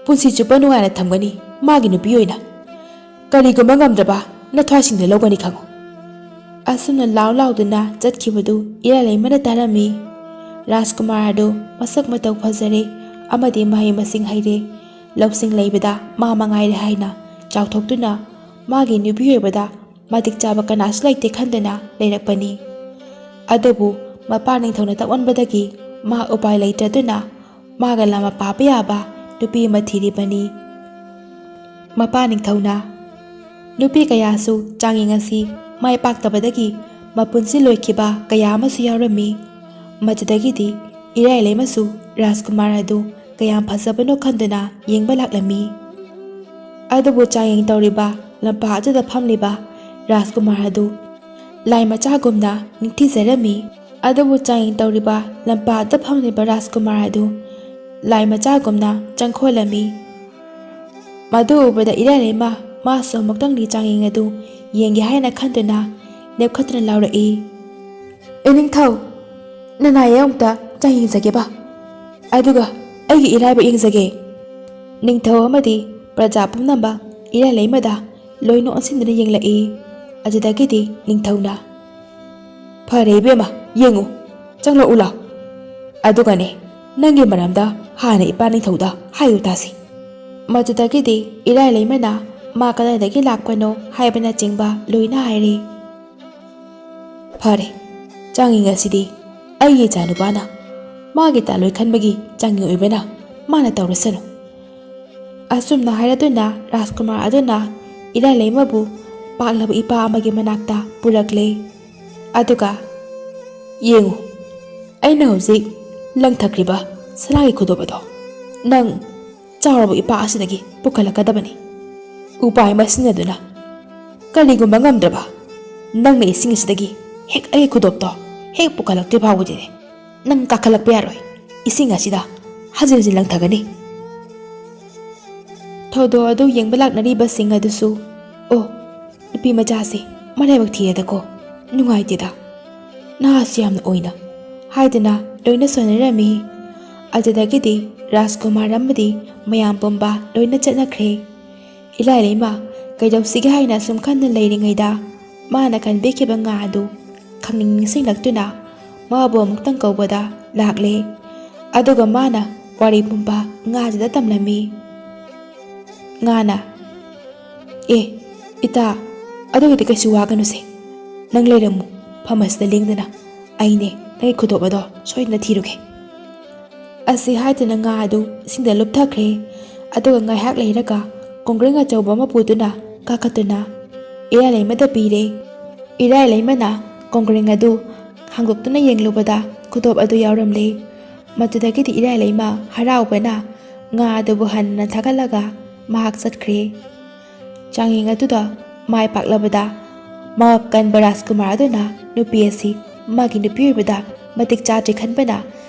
ꯄꯨꯟꯁꯤ ꯆꯨꯞꯄ ꯅꯨꯡꯉꯥꯏꯅ ꯊꯝꯒꯅꯤ ꯃꯥꯒꯤ ꯅꯨꯄꯤ ꯑꯣꯏꯅ꯫ ꯀꯔꯤꯒꯨꯝꯕ ꯉꯝꯗ꯭ꯔꯕ ꯅꯊ꯭ꯋꯥꯏꯁꯤꯡꯗ ꯂꯧꯒꯅꯤ ꯈꯪꯉꯨ꯫ ꯑꯁꯨꯝꯅ ꯂꯥꯎ ꯂꯥꯎꯗꯨꯅ ꯆꯠꯈꯤꯕꯗꯨ ꯏꯔꯥꯏ ꯂꯩꯃꯅ ꯇꯥꯔꯝꯃꯤ꯫ ꯔꯥꯖꯀꯨꯃꯥꯔ ꯑꯗꯨ ꯃꯁꯛ ꯃꯇꯧ ꯐꯖꯔꯦ ꯑꯃꯗꯤ ꯃꯍꯩ ꯃꯁꯤꯡ ꯍꯩꯔꯦ꯫ ꯂꯧꯁꯤꯡ ꯂꯩꯕꯗ ꯃꯥ ꯃꯉꯥꯏꯔꯦ ꯍꯥꯏꯅ ꯆꯥꯎꯊꯣꯛꯇꯨꯅ ꯃꯥꯒꯤ ꯅꯨꯄꯤ ꯑꯣꯏꯕꯗ ꯃꯇꯤꯛ ꯆꯥꯕ ꯀꯅꯥꯁꯨ ꯂꯩꯇꯦ ꯈꯟꯗꯨꯅ ꯂꯩꯔꯛꯄꯅꯤ꯫ ꯑꯗꯨꯕꯨ ꯃꯄꯥ ꯅꯤꯡꯊꯧꯅ ꯇꯛꯑꯣꯟꯕꯗꯒꯤ ꯃꯥ ꯎꯄꯥꯏ ꯂꯩꯇ꯭ꯔꯗꯨꯅ ꯃꯥꯒ ꯂꯥꯝꯕ ꯄꯥꯕ ꯌꯥꯕ ꯅꯨꯄꯤ ꯑꯃ ꯊꯤꯔꯤꯕꯅꯤ꯫ ꯃꯄꯥ ꯅꯤꯡꯊꯧꯅ ꯅꯨꯄꯤ ꯀꯌꯥꯁꯨ ꯆꯥꯡꯌꯦꯡ ꯑꯁꯤ ꯃꯥꯏ ꯄꯥꯛꯇꯕꯗꯒꯤ ꯃꯄꯨꯟꯁꯤ ꯂꯣꯏꯈꯤꯕ ꯀꯌꯥ ꯑꯃꯁꯨ ꯌꯥꯎꯔꯝꯃꯤ꯫ ꯃꯗꯨꯗꯒꯤꯗꯤ ꯏꯔꯥꯏ ꯂꯩꯃꯁꯨ ꯔꯥꯖꯀꯨꯃꯥꯔ ꯑꯗꯨ ꯀꯌꯥꯝ ꯐꯖꯕꯅꯣ ꯈꯟꯗꯨꯅ ꯌꯦꯡꯕ ꯂꯥꯛꯂꯝꯃꯤ꯫ ꯑꯗꯨꯕꯨ ꯆꯥꯡꯌꯦꯡ ꯇꯧꯔꯤꯕ ꯂꯝꯄꯥꯛ ꯑꯗꯨꯗ ꯐꯝꯂꯤꯕ ꯔꯥꯖꯀꯨꯃꯥꯔ ꯑꯗꯨ ꯂꯥꯏ ꯃꯆꯥꯒꯨꯝꯅ ꯅꯤꯡꯊꯤꯖꯔꯝꯃꯤ꯫ ꯑꯗꯨꯕꯨ ꯆꯥꯡꯌꯦꯡ ꯇꯧꯔꯤꯕ ꯂꯝꯄꯥꯛ ꯑꯗꯨꯗ ꯐꯝꯂꯤꯕ ꯔꯥꯖꯀꯨꯃꯥꯔ ꯑꯗꯨ ꯂꯥꯏ ꯃꯆꯥꯒꯨꯝꯅ ꯆꯪꯈꯣꯜꯂꯝꯃꯤ꯫ ꯃꯗꯨ ꯎꯕꯗ ꯏꯔꯥꯏ ꯂꯩꯃ ꯃꯥꯁꯨ ꯑꯃꯨꯛꯇꯪꯗꯤ ꯆꯥꯡꯌꯦꯡ ꯑꯗꯨ ꯌꯦꯡꯒꯦ ꯍꯥꯏꯅ ꯈꯟꯗꯨꯅ ꯂꯦꯞꯈꯠꯇꯨꯅ ꯂꯥꯎꯔꯛꯏ, "ꯏꯅꯤꯡꯊꯧ, ꯅꯅꯥꯏ ꯑꯃꯨꯛꯇ ꯆꯥꯡꯌꯦꯡꯖꯒꯦꯕ, ꯑꯗꯨꯒ ꯑꯩꯒꯤ ꯏꯔꯥꯏꯕꯛ ꯌꯦꯡꯖꯒꯦ꯫" ꯅꯤꯡꯊꯧ ꯑꯃꯗꯤ ꯄ꯭ꯔꯖꯥ ꯄꯨꯝꯅꯃꯛ ꯏꯔꯥꯏ ꯂꯩꯃꯗ ꯂꯣꯏꯅ ꯑꯣꯟꯁꯤꯟꯗꯨꯅ ꯌꯦꯡꯂꯛꯏ꯫ ꯑꯗꯨꯗꯒꯤꯗꯤ ꯅꯤꯡꯊꯧꯅ, "ꯐꯔꯦ ꯏꯕꯦꯝꯃ, ꯌꯦꯡꯉꯨ, ꯆꯪꯂꯛꯎ ꯂꯥꯎ꯫ ꯑꯗꯨꯒꯅꯦ, ꯅꯪꯒꯤ ꯃꯔꯝꯗ ꯍꯥꯟꯅ ꯏꯄꯥ ꯅꯤꯡꯊꯧꯗ ꯍꯥꯏꯌꯨ ꯇꯥꯁꯤ꯫" ꯃꯗꯨꯗꯒꯤꯗꯤ ꯏꯔꯥꯏ ꯂꯩꯃꯅ ꯃꯥ ꯀꯗꯥꯏꯗꯒꯤ ꯂꯥꯛꯄꯅꯣ ꯍꯥꯏꯕꯅꯆꯤꯡꯕ ꯂꯣꯏꯅ ꯍꯥꯏꯔꯦ꯫ "ꯐꯔꯦ, ꯆꯥꯡꯌꯦꯡ ꯑꯁꯤꯗꯤ ꯑꯩꯒꯤ ꯏꯆꯥꯅꯨꯄꯥꯅ ꯃꯥꯒꯤ ꯇꯥꯂꯣꯏ ꯈꯟꯕꯒꯤ ꯆꯥꯡꯌꯦꯡ ꯑꯣꯏꯕꯅ ꯃꯥꯅ ꯇꯧꯔꯁꯅꯨ"꯫ ꯑꯁꯨꯝꯅ ꯍꯥꯏꯔꯗꯨꯅ ꯔꯥꯖꯀꯨꯃꯥꯔ ꯑꯗꯨꯅ ꯏꯔꯥꯏꯂꯩꯃꯕꯨ ꯄꯥꯛꯂꯕ ꯏꯄꯥ ꯑꯃꯒꯤ ꯃꯅꯥꯛꯇ ꯄꯨꯔꯛꯂꯦ꯫ ꯑꯗꯨꯒ, "ꯌꯦꯡꯉꯨ, ꯑꯩꯅ ꯍꯧꯖꯤꯛ ꯂꯪꯊꯈ꯭ꯔꯤꯕ ꯁꯅꯥꯒꯤ ꯈꯨꯗꯣꯞ ꯑꯗꯣ ꯅꯪ ꯆꯥꯎꯔꯕ ꯏꯄꯥꯛ ꯑꯁꯤꯗꯒꯤ ꯄꯨꯈꯠꯂꯛꯀꯗꯕꯅꯤ꯫ ꯎꯄꯥꯏ ꯑꯃ ꯁꯤꯖꯤꯟꯅꯗꯨꯅ, ꯀꯔꯤꯒꯨꯝꯕ ꯉꯝꯗ꯭ꯔꯕ, ꯅꯪꯅ ꯏꯁꯤꯡ ꯑꯁꯤꯗꯒꯤ ꯍꯦꯛ ꯑꯩꯒꯤ ꯈꯨꯗꯣꯞꯇꯣ ꯍꯦꯛ ꯄꯨꯈꯠꯂꯛꯇ꯭ꯔꯤ ꯐꯥꯎꯕꯗꯤꯅꯦ, ꯅꯪ ꯀꯥꯈꯠꯂꯛꯄ ꯌꯥꯔꯣꯏ꯫ ꯏꯁꯤꯡ ꯑꯁꯤꯗ ꯍꯟꯖꯤꯟ ꯍꯟꯖꯤꯟ ꯂꯪꯊꯒꯅꯤ"꯫ ꯊꯧꯗꯣꯛ ꯑꯗꯨ ꯌꯦꯡꯕ ꯂꯥꯛꯅꯔꯤꯕꯁꯤꯡ ꯑꯗꯨꯁꯨ, "ꯑꯣ, ꯅꯨꯄꯤ ꯃꯆꯥꯁꯦ ꯃꯔꯥꯏꯕꯛ ꯊꯤꯔꯦꯗꯀꯣ, ꯅꯨꯡꯉꯥꯏꯇꯦꯗ, ꯅꯍꯥꯁꯨ ꯌꯥꯝꯅ ꯑꯣꯏꯅ" ꯍꯥꯏꯗꯨꯅ ꯂꯣꯏꯅ ꯁꯣꯟꯅꯔꯝꯃꯤ꯫ ꯑꯗꯨꯗꯒꯤꯗꯤ ꯔꯥꯖꯀꯨꯃꯥꯔ ꯑꯃꯗꯤ ꯃꯌꯥꯝ ꯄꯨꯝꯕ ꯂꯣꯏꯅ ꯆꯠꯅꯈ꯭ꯔꯦ꯫ ꯏꯔꯥꯏꯂꯩꯃ ꯀꯩꯗꯧꯁꯤꯒꯦ ꯍꯥꯏꯅ ꯁꯨꯝ ꯈꯟꯅ ꯂꯩꯔꯤꯉꯩꯗ, ꯃꯥꯅ ꯈꯟꯕꯤꯈꯤꯕ ꯉꯥ ꯑꯗꯨ ꯈꯪꯅꯤꯡ ꯅꯤꯡꯁꯤꯡꯂꯛꯇꯨꯅ ꯃꯥꯕꯨ ꯑꯃꯨꯛꯇꯪ ꯀꯧꯕꯗ ꯂꯥꯛꯂꯦ꯫ ꯑꯗꯨꯒ ꯃꯥꯅ ꯋꯥꯔꯤ ꯄꯨꯝꯕ ꯉꯥꯁꯤꯗ ꯇꯝꯂꯝꯃꯤ꯫ ꯉꯥꯅ, "ꯑꯦ, ꯏꯇꯥ, ꯑꯗꯨꯒꯤꯗꯤ ꯀꯩꯁꯨ ꯋꯥꯒꯅꯨꯁꯦ꯫ ꯅꯪ ꯂꯩꯔꯝꯃꯨ, ꯐꯝ ꯑꯁꯤꯗ ꯂꯦꯡꯗꯅ꯫ ꯑꯩꯅꯦ ꯅꯪꯒꯤ ꯈꯨꯗꯣꯞ ꯑꯗꯣ ꯁꯣꯏꯗꯅ ꯊꯤꯔꯨꯒꯦ"꯫ ꯑꯁꯤ ꯍꯥꯏꯗꯨꯅ ꯉꯥ ꯑꯗꯨ ꯏꯁꯤꯡꯗ ꯂꯨꯞꯊꯈ꯭ꯔꯦ꯫ ꯑꯗꯨꯒ ꯉꯥꯏꯍꯥꯛ ꯂꯩꯔꯒ ꯀꯣꯡꯒ꯭ꯔꯦꯡ ꯑꯆꯧꯕ ꯑꯃ ꯄꯨꯗꯨꯅ ꯀꯥꯈꯠꯇꯨꯅ ꯏꯔꯥꯏꯂꯩꯃꯗ ꯄꯤꯔꯦ꯫ ꯏꯔꯥꯏꯂꯩꯃꯅ ꯀꯣꯡꯒ꯭ꯔꯦꯡ ꯑꯗꯨ ꯍꯥꯡꯗꯣꯛꯇꯨꯅ ꯌꯦꯡꯂꯨꯕꯗ ꯈꯨꯗꯣꯞ ꯑꯗꯨ ꯌꯥꯎꯔꯝꯂꯦ꯫ ꯃꯗꯨꯗꯒꯤꯗꯤ ꯏꯔꯥꯏꯂꯩꯃ ꯍꯔꯥꯎꯕꯅ ꯉꯥ ꯑꯗꯨꯕꯨ ꯍꯟꯅ ꯊꯥꯒꯠꯂꯒ ꯃꯍꯥꯛ ꯆꯠꯈ꯭ꯔꯦ꯫ ꯆꯥꯡꯌꯦꯡ ꯑꯗꯨꯗ ꯃꯥꯏ ꯄꯥꯛꯂꯕꯗ ꯃꯉꯛ ꯀꯟꯕ ꯔꯥꯖꯀꯨꯃꯥꯔ ꯑꯗꯨꯅ ꯅꯨꯄꯤ ꯑꯁꯤ ꯃꯥꯒꯤ ꯅꯨꯄꯤ ꯑꯣꯏꯕꯗ ꯃꯇꯤꯛ ꯆꯥꯗ꯭ꯔꯦ ꯈꯟꯕꯅ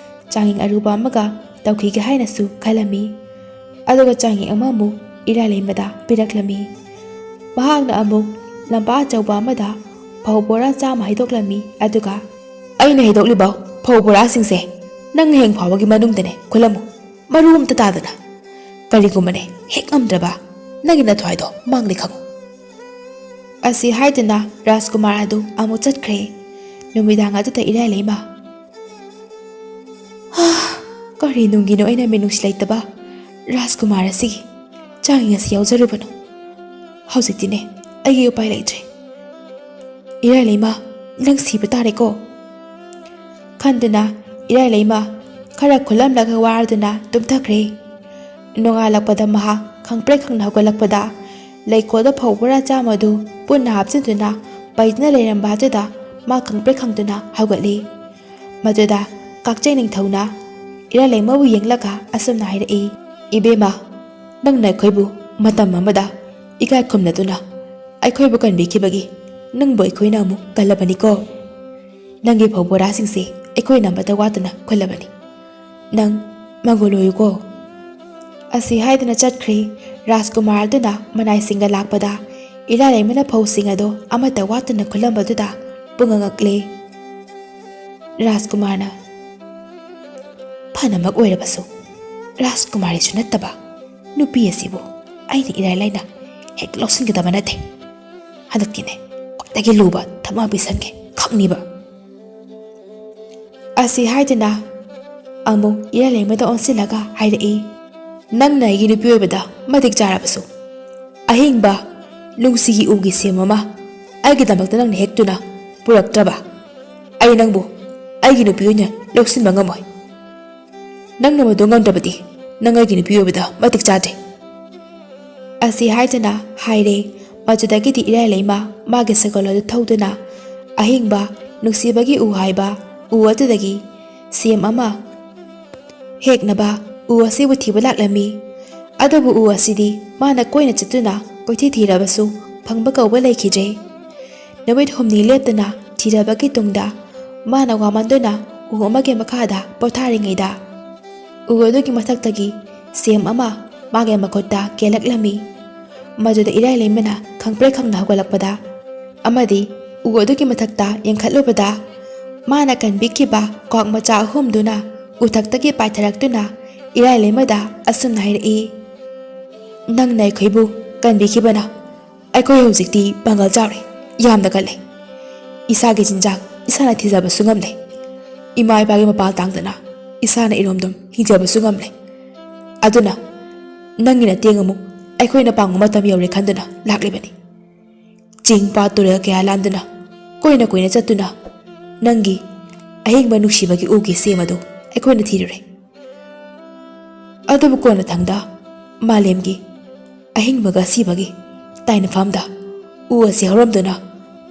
ꯆꯥꯡꯌꯦꯡ ꯑꯔꯨꯕ ꯑꯃꯒ ꯇꯧꯈꯤꯒꯦ ꯍꯥꯏꯅꯁꯨ ꯈꯜꯂꯝꯃꯤ꯫ ꯑꯗꯨꯒ ꯆꯥꯡꯌꯦꯡ ꯑꯃꯃꯨꯛ ꯏꯔꯥꯏꯂꯩꯃꯗ ꯄꯤꯔꯛꯂꯝꯃꯤ꯫ ꯃꯍꯥꯛꯅ ꯑꯃꯨꯛ ꯂꯝꯄꯥꯛ ꯑꯆꯧꯕ ꯑꯃꯗ ꯐꯧ ꯕꯣꯔꯥ ꯆꯥꯝꯃ ꯍꯩꯗꯣꯛꯂꯝꯃꯤ꯫ ꯑꯗꯨꯒ, "ꯑꯩꯅ ꯍꯩꯗꯣꯛꯂꯤꯕ ꯐꯧ ꯕꯣꯔꯥꯁꯤꯡꯁꯦ ꯅꯪ ꯍꯌꯦꯡ ꯐꯥꯎꯕꯒꯤ ꯃꯅꯨꯡꯗꯅꯦ ꯈꯨꯜꯂꯝꯃꯨ, ꯃꯔꯨ ꯑꯝꯇ ꯇꯥꯗꯅ꯫ ꯀꯔꯤꯒꯨꯝꯕꯅꯦ ꯍꯦꯛ ꯉꯝꯗ꯭ꯔꯕ, ꯅꯪꯒꯤ ꯅꯊ꯭ꯋꯥꯏꯗꯣ ꯃꯥꯡꯂꯦ ꯈꯪꯉꯨ"꯫ ꯑꯁꯤ ꯍꯥꯏꯗꯨꯅ ꯔꯥꯖꯀꯨꯃꯥꯔ ꯑꯗꯨ ꯑꯃꯨꯛ ꯆꯠꯈ꯭ꯔꯦ꯫ ꯅꯨꯃꯤꯗꯥꯡ ꯑꯗꯨꯗ ꯏꯔꯥꯏꯂꯩꯃ, "ꯍꯥ, ꯀꯔꯤ ꯅꯨꯡꯒꯤꯅꯣ ꯑꯩꯅ ꯃꯤꯅꯨꯡꯁꯤ ꯂꯩꯇꯕ ꯔꯥꯖꯀꯨꯃꯥꯔ ꯑꯁꯤꯒꯤ ꯆꯥꯡꯌꯦꯡ ꯑꯁꯤ ꯌꯥꯎꯖꯔꯨꯕꯅꯣ? ꯍꯧꯖꯤꯛꯇꯤꯅꯦ ꯑꯩꯒꯤ ꯎꯄꯥꯏ ꯂꯩꯇ꯭ꯔꯦ꯫ ꯏꯔꯥꯏꯂꯩꯃ, ꯅꯪ ꯁꯤꯕ ꯇꯥꯔꯦꯀꯣ" ꯈꯟꯗꯨꯅ ꯏꯔꯥꯏ ꯂꯩꯃ ꯈꯔ ꯈꯨꯜꯂꯝꯂꯒ ꯋꯥꯔꯗꯨꯅ ꯇꯨꯝꯊꯈ꯭ꯔꯦ꯫ ꯅꯣꯡꯉꯥꯜꯂꯛꯄꯗ ꯃꯍꯥꯛ ꯈꯪꯄ꯭ꯔꯦꯛ ꯈꯪꯅ ꯍꯧꯒꯠꯂꯛꯄꯗ ꯂꯩꯀꯣꯜꯗ ꯐꯧ ꯕꯣꯔꯥ ꯆꯥꯝꯃꯗꯨ ꯄꯨꯟꯅ ꯍꯥꯞꯆꯤꯟꯗꯨꯅ ꯄꯩꯗꯨꯅ ꯂꯩꯔꯝꯕ ꯑꯗꯨꯗ ꯃꯥ ꯈꯪꯄ꯭ꯔꯦꯛ ꯈꯪꯗꯨꯅ ꯍꯧꯒꯠꯂꯤ꯫ ꯃꯗꯨꯗ ꯀꯛꯆꯦꯡ ꯅꯤꯡꯊꯧꯅ ꯏꯔꯥꯏ ꯂꯩꯃꯕꯨ ꯌꯦꯡꯂꯒ ꯑꯁꯨꯝꯅ ꯍꯥꯏꯔꯛꯏ, "ꯏꯕꯦꯝꯃ, ꯅꯪꯅ ꯑꯩꯈꯣꯏꯕꯨ ꯃꯇꯝ ꯑꯃꯗ ꯏꯀꯥꯏ ꯈꯨꯝꯅꯗꯨꯅ ꯑꯩꯈꯣꯏꯕꯨ ꯀꯟꯕꯤꯈꯤꯕꯒꯤ ꯅꯪꯕꯨ ꯑꯩꯈꯣꯏꯅ ꯑꯃꯨꯛ ꯀꯜꯂꯕꯅꯤꯀꯣ꯫ ꯅꯪꯒꯤ ꯐꯧ ꯕꯣꯔꯥꯁꯤꯡꯁꯦ ꯑꯩꯈꯣꯏꯅ ꯑꯃꯠꯇ ꯋꯥꯠꯇꯅ ꯈꯨꯜꯂꯕꯅꯤ꯫ ꯅꯪ ꯃꯪꯒꯣꯜ ꯑꯣꯏꯌꯨꯀꯣ" ꯑꯁꯤ ꯍꯥꯏꯗꯨꯅ ꯆꯠꯈ꯭ꯔꯦ꯫ ꯔꯥꯖꯀꯨꯃꯥꯔ ꯑꯗꯨꯅ ꯃꯅꯥꯏꯁꯤꯡꯒ ꯂꯥꯛꯄꯗ ꯏꯔꯥꯏ ꯂꯩꯃꯅ ꯐꯧꯁꯤꯡ ꯑꯗꯣ ꯑꯃꯠꯇ ꯋꯥꯠꯇꯅ ꯈꯨꯜꯂꯝꯕꯗꯨꯗ ꯄꯨꯡꯉꯛ ꯉꯛꯂꯦ꯫ ꯔꯥꯖꯀꯨꯃꯥꯔꯅ, "ꯐꯅꯃꯛ ꯑꯣꯏꯔꯕꯁꯨ ꯔꯥꯖꯀꯨꯃꯥꯔꯤꯁꯨ ꯅꯠꯇꯕ ꯅꯨꯄꯤ ꯑꯁꯤꯕꯨ ꯑꯩꯅ ꯏꯔꯥꯏ ꯂꯥꯏꯅ ꯍꯦꯛ ꯂꯧꯁꯤꯟꯒꯗꯕ ꯅꯠꯇꯦ꯫ ꯍꯟꯗꯛꯀꯤꯅꯦ ꯈ꯭ꯋꯥꯏꯗꯒꯤ ꯂꯨꯕ ꯊꯕꯛ ꯑꯃ ꯄꯤꯁꯟꯒꯦ, ꯈꯪꯅꯤꯕ" ꯑꯁꯤ ꯍꯥꯏꯗꯨꯅ ꯑꯃꯨꯛ ꯏꯔꯥꯏ ꯂꯩꯃꯗ ꯑꯣꯟꯁꯤꯜꯂꯒ ꯍꯥꯏꯔꯛꯏ, "ꯅꯪꯅ ꯑꯩꯒꯤ ꯅꯨꯄꯤ ꯑꯣꯏꯕꯗ ꯃꯇꯤꯛ ꯆꯥꯔꯕꯁꯨ ꯑꯍꯤꯡꯕ ꯅꯨꯡꯁꯤꯒꯤ ꯎꯒꯤ ꯁꯦꯝ ꯑꯃ ꯑꯩꯒꯤꯗꯃꯛꯇ ꯅꯪꯅ ꯍꯦꯛꯇꯨꯅ ꯄꯨꯔꯛꯇ꯭ꯔꯕ ꯑꯩ ꯅꯪꯕꯨ ꯑꯩꯒꯤ ꯅꯨꯄꯤ ꯑꯣꯏꯅ ꯂꯧꯁꯤꯟꯕ ꯉꯝꯃꯣꯏ꯫ ꯅꯪꯅ ꯃꯗꯨ ꯉꯝꯗ꯭ꯔꯕꯗꯤ ꯅꯪ ꯑꯩꯒꯤ ꯅꯨꯄꯤ ꯑꯣꯏꯕꯗ ꯃꯇꯤꯛ ꯆꯥꯗ꯭ꯔꯦ" ꯑꯁꯤ ꯍꯥꯏꯗꯨꯅ ꯍꯥꯏꯔꯦ꯫ ꯃꯗꯨꯗꯒꯤꯗꯤ ꯏꯔꯥꯏ ꯂꯩꯃ ꯃꯥꯒꯤ ꯁꯒꯣꯜ ꯑꯗꯨ ꯊꯧꯗꯨꯅ ꯑꯍꯤꯡꯕ ꯅꯨꯡꯁꯤꯕꯒꯤ ꯎ ꯍꯥꯏꯕ ꯎ ꯑꯗꯨꯗꯒꯤ ꯁꯦꯝ ꯑꯃ ꯍꯦꯛꯅꯕ ꯎ ꯑꯁꯤꯕꯨ ꯊꯤꯕ ꯂꯥꯛꯂꯝꯃꯤ꯫ ꯑꯗꯨꯕꯨ ꯎ ꯑꯁꯤꯗꯤ ꯃꯥꯅ ꯀꯣꯏꯅ ꯆꯠꯇꯨꯅ ꯀꯣꯏꯊꯤ ꯊꯤꯔꯕꯁꯨ ꯐꯪꯕ ꯀꯧꯕ ꯂꯩꯈꯤꯗ꯭ꯔꯦ꯫ ꯅꯨꯃꯤꯠ ꯍꯨꯝꯅꯤ ꯂꯦꯞꯇꯅ ꯊꯤꯔꯕꯒꯤ ꯇꯨꯡꯗ ꯃꯥꯅ ꯋꯥꯃꯟꯗꯨꯅ ꯎ ꯑꯃꯒꯤ ꯃꯈꯥꯗ ꯄꯣꯊꯥꯔꯤꯉꯩꯗ ꯎ ꯑꯗꯨꯒꯤ ꯃꯊꯛꯇꯒꯤ ꯁꯦꯝ ꯑꯃ ꯃꯥꯒꯤ ꯃꯈꯨꯠꯇ ꯀꯦꯜꯂꯛꯂꯝꯃꯤ꯫ ꯃꯗꯨꯗ ꯏꯔꯥꯏ ꯂꯩꯃꯅ ꯈꯪꯄ꯭ꯔꯦꯛ ꯈꯪꯅ ꯍꯧꯒꯠꯂꯛꯄꯗ ꯑꯃꯗꯤ ꯎ ꯑꯗꯨꯒꯤ ꯃꯊꯛꯇ ꯌꯦꯡꯈꯠꯂꯨꯕꯗ ꯃꯥꯅ ꯀꯟꯕꯤꯈꯤꯕ ꯀ꯭ꯋꯥꯛ ꯃꯆꯥ ꯑꯍꯨꯝꯗꯨꯅ ꯎꯊꯛꯇꯒꯤ ꯄꯥꯏꯊꯔꯛꯇꯨꯅ ꯏꯔꯥꯏ ꯂꯩꯃꯗ ꯑꯁꯨꯝꯅ ꯍꯥꯏꯔꯛꯏ, "ꯅꯪꯅ ꯑꯩꯈꯣꯏꯕꯨ ꯀꯟꯕꯤꯈꯤꯕꯅ ꯑꯩꯈꯣꯏ ꯍꯧꯖꯤꯛꯇꯤ ꯄꯥꯡꯒꯜ ꯆꯥꯎꯔꯦ, ꯌꯥꯝꯅ ꯀꯜꯂꯦ꯫ ꯏꯁꯥꯒꯤ ꯆꯤꯟꯖꯥꯛ ꯏꯁꯥꯅ ꯊꯤꯖꯕꯁꯨ ꯉꯝꯂꯦ꯫ ꯏꯃꯥ ꯏꯄꯥꯒꯤ ꯃꯄꯥꯜ ꯇꯥꯡꯗꯅ ꯏꯁꯥꯅ ꯏꯔꯣꯝꯗꯣꯝ ꯍꯤꯡꯖꯕꯁꯨ ꯉꯝꯂꯦ꯫ ꯑꯗꯨꯅ ꯅꯪꯒꯤ ꯃꯇꯦꯡ ꯑꯃꯨꯛ ꯑꯩꯈꯣꯏꯅ ꯄꯥꯡꯕ ꯃꯇꯝ ꯌꯧꯔꯦ ꯈꯟꯗꯨꯅ ꯂꯥꯛꯂꯤꯕꯅꯤ꯫ ꯆꯤꯡ ꯄꯥꯠ ꯇꯨꯔꯦꯜ ꯀꯌꯥ ꯂꯥꯟꯗꯨꯅ ꯀꯣꯏꯅ ꯀꯣꯏꯅ ꯆꯠꯇꯨꯅ ꯅꯪꯒꯤ ꯑꯍꯤꯡꯕ ꯅꯨꯡꯁꯤꯕꯒꯤ ꯎꯒꯤ ꯁꯦꯝ ꯑꯗꯨ ꯑꯩꯈꯣꯏꯅ ꯊꯤꯔꯨꯔꯦ꯫ ꯑꯗꯨꯕꯨ ꯀꯣꯟꯅꯊꯪꯗ ꯃꯥꯂꯦꯝꯒꯤ ꯑꯍꯤꯡꯕꯒ ꯑꯁꯤꯕꯒꯤ ꯇꯥꯏꯅꯐꯝꯗ ꯎ ꯑꯁꯤ ꯍꯧꯔꯝꯗꯨꯅ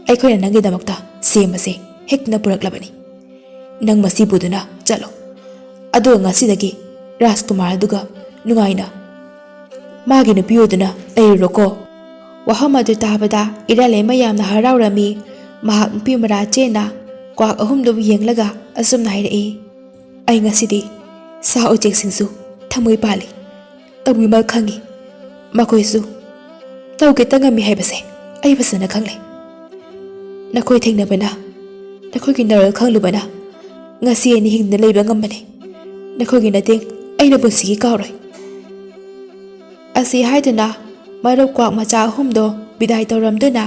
ꯑꯩꯈꯣꯏꯅ ꯅꯪꯒꯤꯗꯃꯛꯇ ꯁꯦꯝ ꯑꯁꯤ ꯍꯦꯛꯇꯨꯅ ꯄꯨꯔꯛꯂꯕꯅꯤ꯫ ꯅꯪ ꯃꯁꯤ ꯄꯨꯗꯨꯅ ꯆꯠꯂꯣ꯫ ꯑꯗꯨꯒ ꯉꯁꯤꯗꯒꯤ ꯔꯥꯖꯀꯨꯃꯥꯔ ꯑꯗꯨꯒ ꯅꯨꯡꯉꯥꯏꯅ ꯃꯥꯒꯤ ꯅꯨꯄꯤ ꯑꯣꯏꯗꯨꯅ ꯂꯩꯔꯨꯔꯣꯀꯣ꯫ ꯋꯥꯐꯝ ꯑꯗꯨ ꯇꯥꯕꯗ ꯏꯔꯥꯂꯩꯃ ꯌꯥꯝꯅ ꯍꯔꯥꯎꯔꯝꯃꯤ꯫ ꯃꯍꯥꯛ ꯅꯨꯄꯤ ꯃꯔꯥ ꯆꯦꯟꯅ ꯀ꯭ꯋꯥꯛ ꯑꯍꯨꯝꯗꯨꯕꯨ ꯌꯦꯡꯂꯒ ꯑꯁꯨꯝꯅ ꯍꯥꯏꯔꯛꯏ, "ꯑꯩ ꯉꯁꯤꯗꯤ ꯁꯥ ꯎꯆꯦꯛꯁꯤꯡꯁꯨ ꯊꯃꯣꯏ ꯄꯥꯜꯂꯤ꯫ ꯇꯧꯕꯤꯃꯜ ꯈꯪꯉꯤ꯫ ꯃꯈꯣꯏꯁꯨ ꯇꯧꯒꯦꯇ ꯉꯝꯃꯤ ꯍꯥꯏꯕꯁꯦ ꯑꯩ ꯐꯖꯅ ꯈꯪꯂꯦ꯫ ꯅꯈꯣꯏ ꯊꯦꯡꯅꯕꯅ, ꯅꯈꯣꯏꯒꯤ ꯅꯔꯜ ꯈꯪꯂꯨꯕꯅ ꯉꯁꯤ ꯑꯩꯅ ꯍꯤꯡꯗꯨꯅ ꯂꯩꯕ ꯉꯝꯕꯅꯤ꯫ ꯅꯈꯣꯏꯒꯤ ꯃꯇꯦꯡ ꯑꯩꯅ ꯄꯨꯟꯁꯤꯒꯤ ꯀꯥꯎꯔꯣꯏ"꯫ ꯑꯁꯤ ꯍꯥꯏꯗꯨꯅ ꯃꯔꯨꯞ ꯀ꯭ꯋꯥꯛ ꯃꯆꯥ ꯑꯍꯨꯝꯗꯣ ꯕꯤꯗꯥꯏ ꯇꯧꯔꯝꯗꯨꯅ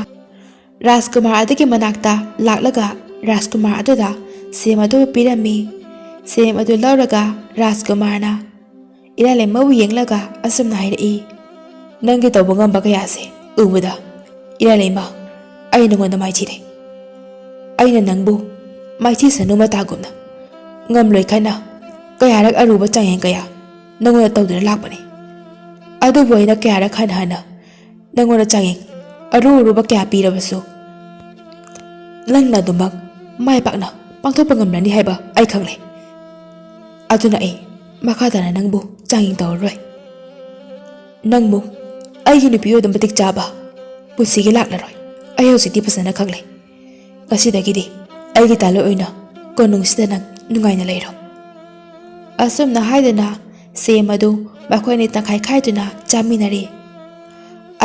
ꯔꯥꯖꯀꯨꯃꯥꯔ ꯑꯗꯨꯒꯤ ꯃꯅꯥꯛꯇ ꯂꯥꯛꯂꯒ ꯔꯥꯖꯀꯨꯃꯥꯔ ꯑꯗꯨꯗ ꯁꯦꯝ ꯑꯗꯨ ꯄꯤꯔꯝꯃꯤ꯫ ꯁꯦꯝ ꯑꯗꯨ ꯂꯧꯔꯒ ꯔꯥꯖꯀꯨꯃꯥꯔꯅ ꯏꯔꯥꯂꯩꯃꯕꯨ ꯌꯦꯡꯂꯒ ꯑꯁꯨꯝꯅ ꯍꯥꯏꯔꯛꯏ, "ꯅꯪꯒꯤ ꯇꯧꯕ ꯉꯝꯕ ꯀꯌꯥꯁꯦ ꯎꯕꯗ ꯏꯔꯥꯂꯩꯃ, ꯑꯩ ꯅꯉꯣꯟꯗ ꯃꯥꯏꯊꯤꯔꯦ꯫ ꯑꯩꯅ ꯅꯪꯕꯨ ꯃꯥꯏꯊꯤꯁꯅꯨ ꯃꯇꯥꯒꯨꯝꯅ ꯉꯝꯂꯣꯏ ꯈꯟꯅ ꯀꯌꯥꯔꯛ ꯑꯔꯨꯕ ꯆꯥꯡꯌꯦꯡ ꯀꯌꯥ ꯅꯉꯣꯟꯗ ꯇꯧꯗꯨꯅ ꯂꯥꯛꯄꯅꯤ꯫ ꯑꯗꯨꯕꯨ ꯑꯩꯅ ꯀꯌꯥꯔꯛ ꯍꯟꯅ ꯍꯟꯅ ꯅꯉꯣꯟꯗ ꯆꯥꯡꯌꯦꯡ ꯑꯔꯨ ꯑꯔꯨꯕ ꯀꯌꯥ ꯄꯤꯔꯕꯁꯨ, ꯅꯪꯅ ꯑꯗꯨꯃꯛ ꯃꯥꯏ ꯄꯥꯛꯅ ꯄꯥꯡꯊꯣꯛꯄ ꯉꯝꯂꯅꯤ ꯍꯥꯏꯕ ꯑꯩ ꯈꯪꯂꯦ꯫ ꯑꯗꯨꯅ ꯑꯩ ꯃꯈꯥ ꯇꯥꯅ ꯅꯪꯕꯨ ꯆꯥꯡꯌꯦꯡ ꯇꯧꯔꯔꯣꯏ꯫ ꯅꯪꯕꯨ ꯑꯩꯒꯤ ꯅꯨꯄꯤ ꯑꯣꯏꯅ ꯃꯇꯤꯛ ꯆꯥꯕ ꯄꯨꯟꯁꯤꯒꯤ ꯂꯥꯛꯂꯔꯣꯏ꯫ ꯑꯩ ꯍꯧꯖꯤꯛꯇꯤ ꯐꯖꯅ ꯈꯪꯂꯦ꯫ ꯉꯁꯤꯗꯒꯤꯗꯤ ꯑꯩꯒꯤ ꯇꯥꯂꯣꯏ ꯑꯣꯏꯅ ꯀꯣꯅꯨꯡꯁꯤꯗ ꯅꯪ ꯅꯨꯡꯉꯥꯏꯅ ꯂꯩꯔꯣ"꯫ ꯑꯁꯨꯝꯅ ꯍꯥꯏꯗꯨꯅ ꯁꯦꯝ ꯑꯗꯨ ꯃꯈꯣꯏꯅ ꯇꯪꯈꯥꯏ ꯈꯥꯏꯗꯨꯅ ꯆꯥꯃꯤꯟꯅꯔꯦ꯫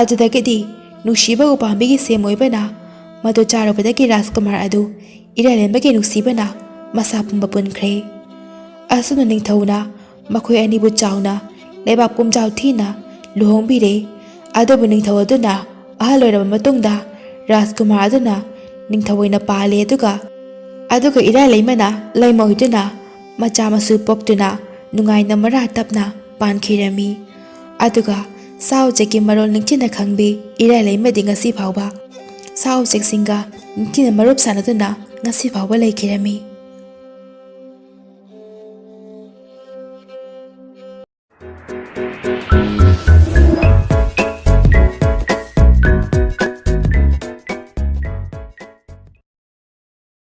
ꯑꯗꯨꯗꯒꯤꯗꯤ ꯅꯨꯡꯁꯤꯕ ꯎꯄꯥꯝꯕꯤꯒꯤ ꯁꯦꯝ ꯑꯣꯏꯕꯅ ꯃꯗꯨ ꯆꯥꯔꯨꯕꯗꯒꯤ ꯔꯥꯖꯀꯨꯃꯥꯔ ꯑꯗꯨ ꯏꯔꯥꯂꯦꯝꯕꯒꯤ ꯅꯨꯡꯁꯤꯕꯅ ꯃꯁꯥ ꯄꯨꯝꯕ ꯄꯨꯟꯈ꯭ꯔꯦ꯫ ꯑꯁꯨꯝꯅ ꯅꯤꯡꯊꯧꯅ ꯃꯈꯣꯏ ꯑꯅꯤꯕꯨ ꯆꯥꯎꯅ ꯂꯩꯕꯥꯛ ꯄꯨꯝꯖꯥꯎ ꯊꯤꯅ ꯂꯨꯍꯣꯡꯕꯤꯔꯦ꯫ ꯑꯗꯨꯕꯨ ꯅꯤꯡꯊꯧ ꯑꯗꯨꯅ ꯑꯍꯜ ꯑꯣꯏꯔꯕ ꯃꯇꯨꯡꯗ ꯔꯥꯖꯀꯨꯃꯥꯔ ꯑꯗꯨꯅ ꯅꯤꯡꯊꯧ ꯑꯣꯏꯅ ꯄꯥꯜꯂꯦ꯫ ꯑꯗꯨꯒ, ꯑꯗꯨꯒ ꯏꯔꯥꯂꯩꯃꯅ ꯂꯩꯃ ꯑꯣꯏꯗꯨꯅ ꯃꯆꯥ ꯃꯁꯨ ꯄꯣꯛꯇꯨꯅ ꯅꯨꯡꯉꯥꯏꯅ ꯃꯔꯥ ꯇꯞꯅ ꯄꯥꯟꯈꯤꯔꯝꯃꯤ꯫ ꯑꯗꯨꯒ ꯁꯥ ꯎꯆꯦꯛꯀꯤ ꯃꯔꯣꯜ ꯅꯤꯡꯊꯤꯅ ꯈꯪꯕꯤ ꯏꯔꯥꯂꯩꯃꯗꯤ ꯉꯁꯤ ꯐꯥꯎꯕ ꯁꯥ ꯎꯆꯦꯛꯁꯤꯡꯒ ꯅꯤꯡꯊꯤꯅ ꯃꯔꯨꯞ ꯁꯥꯟꯅꯗꯨꯅ ꯉꯁꯤ ꯐꯥꯎꯕ ꯂꯩꯈꯤꯔꯝꯃꯤ꯫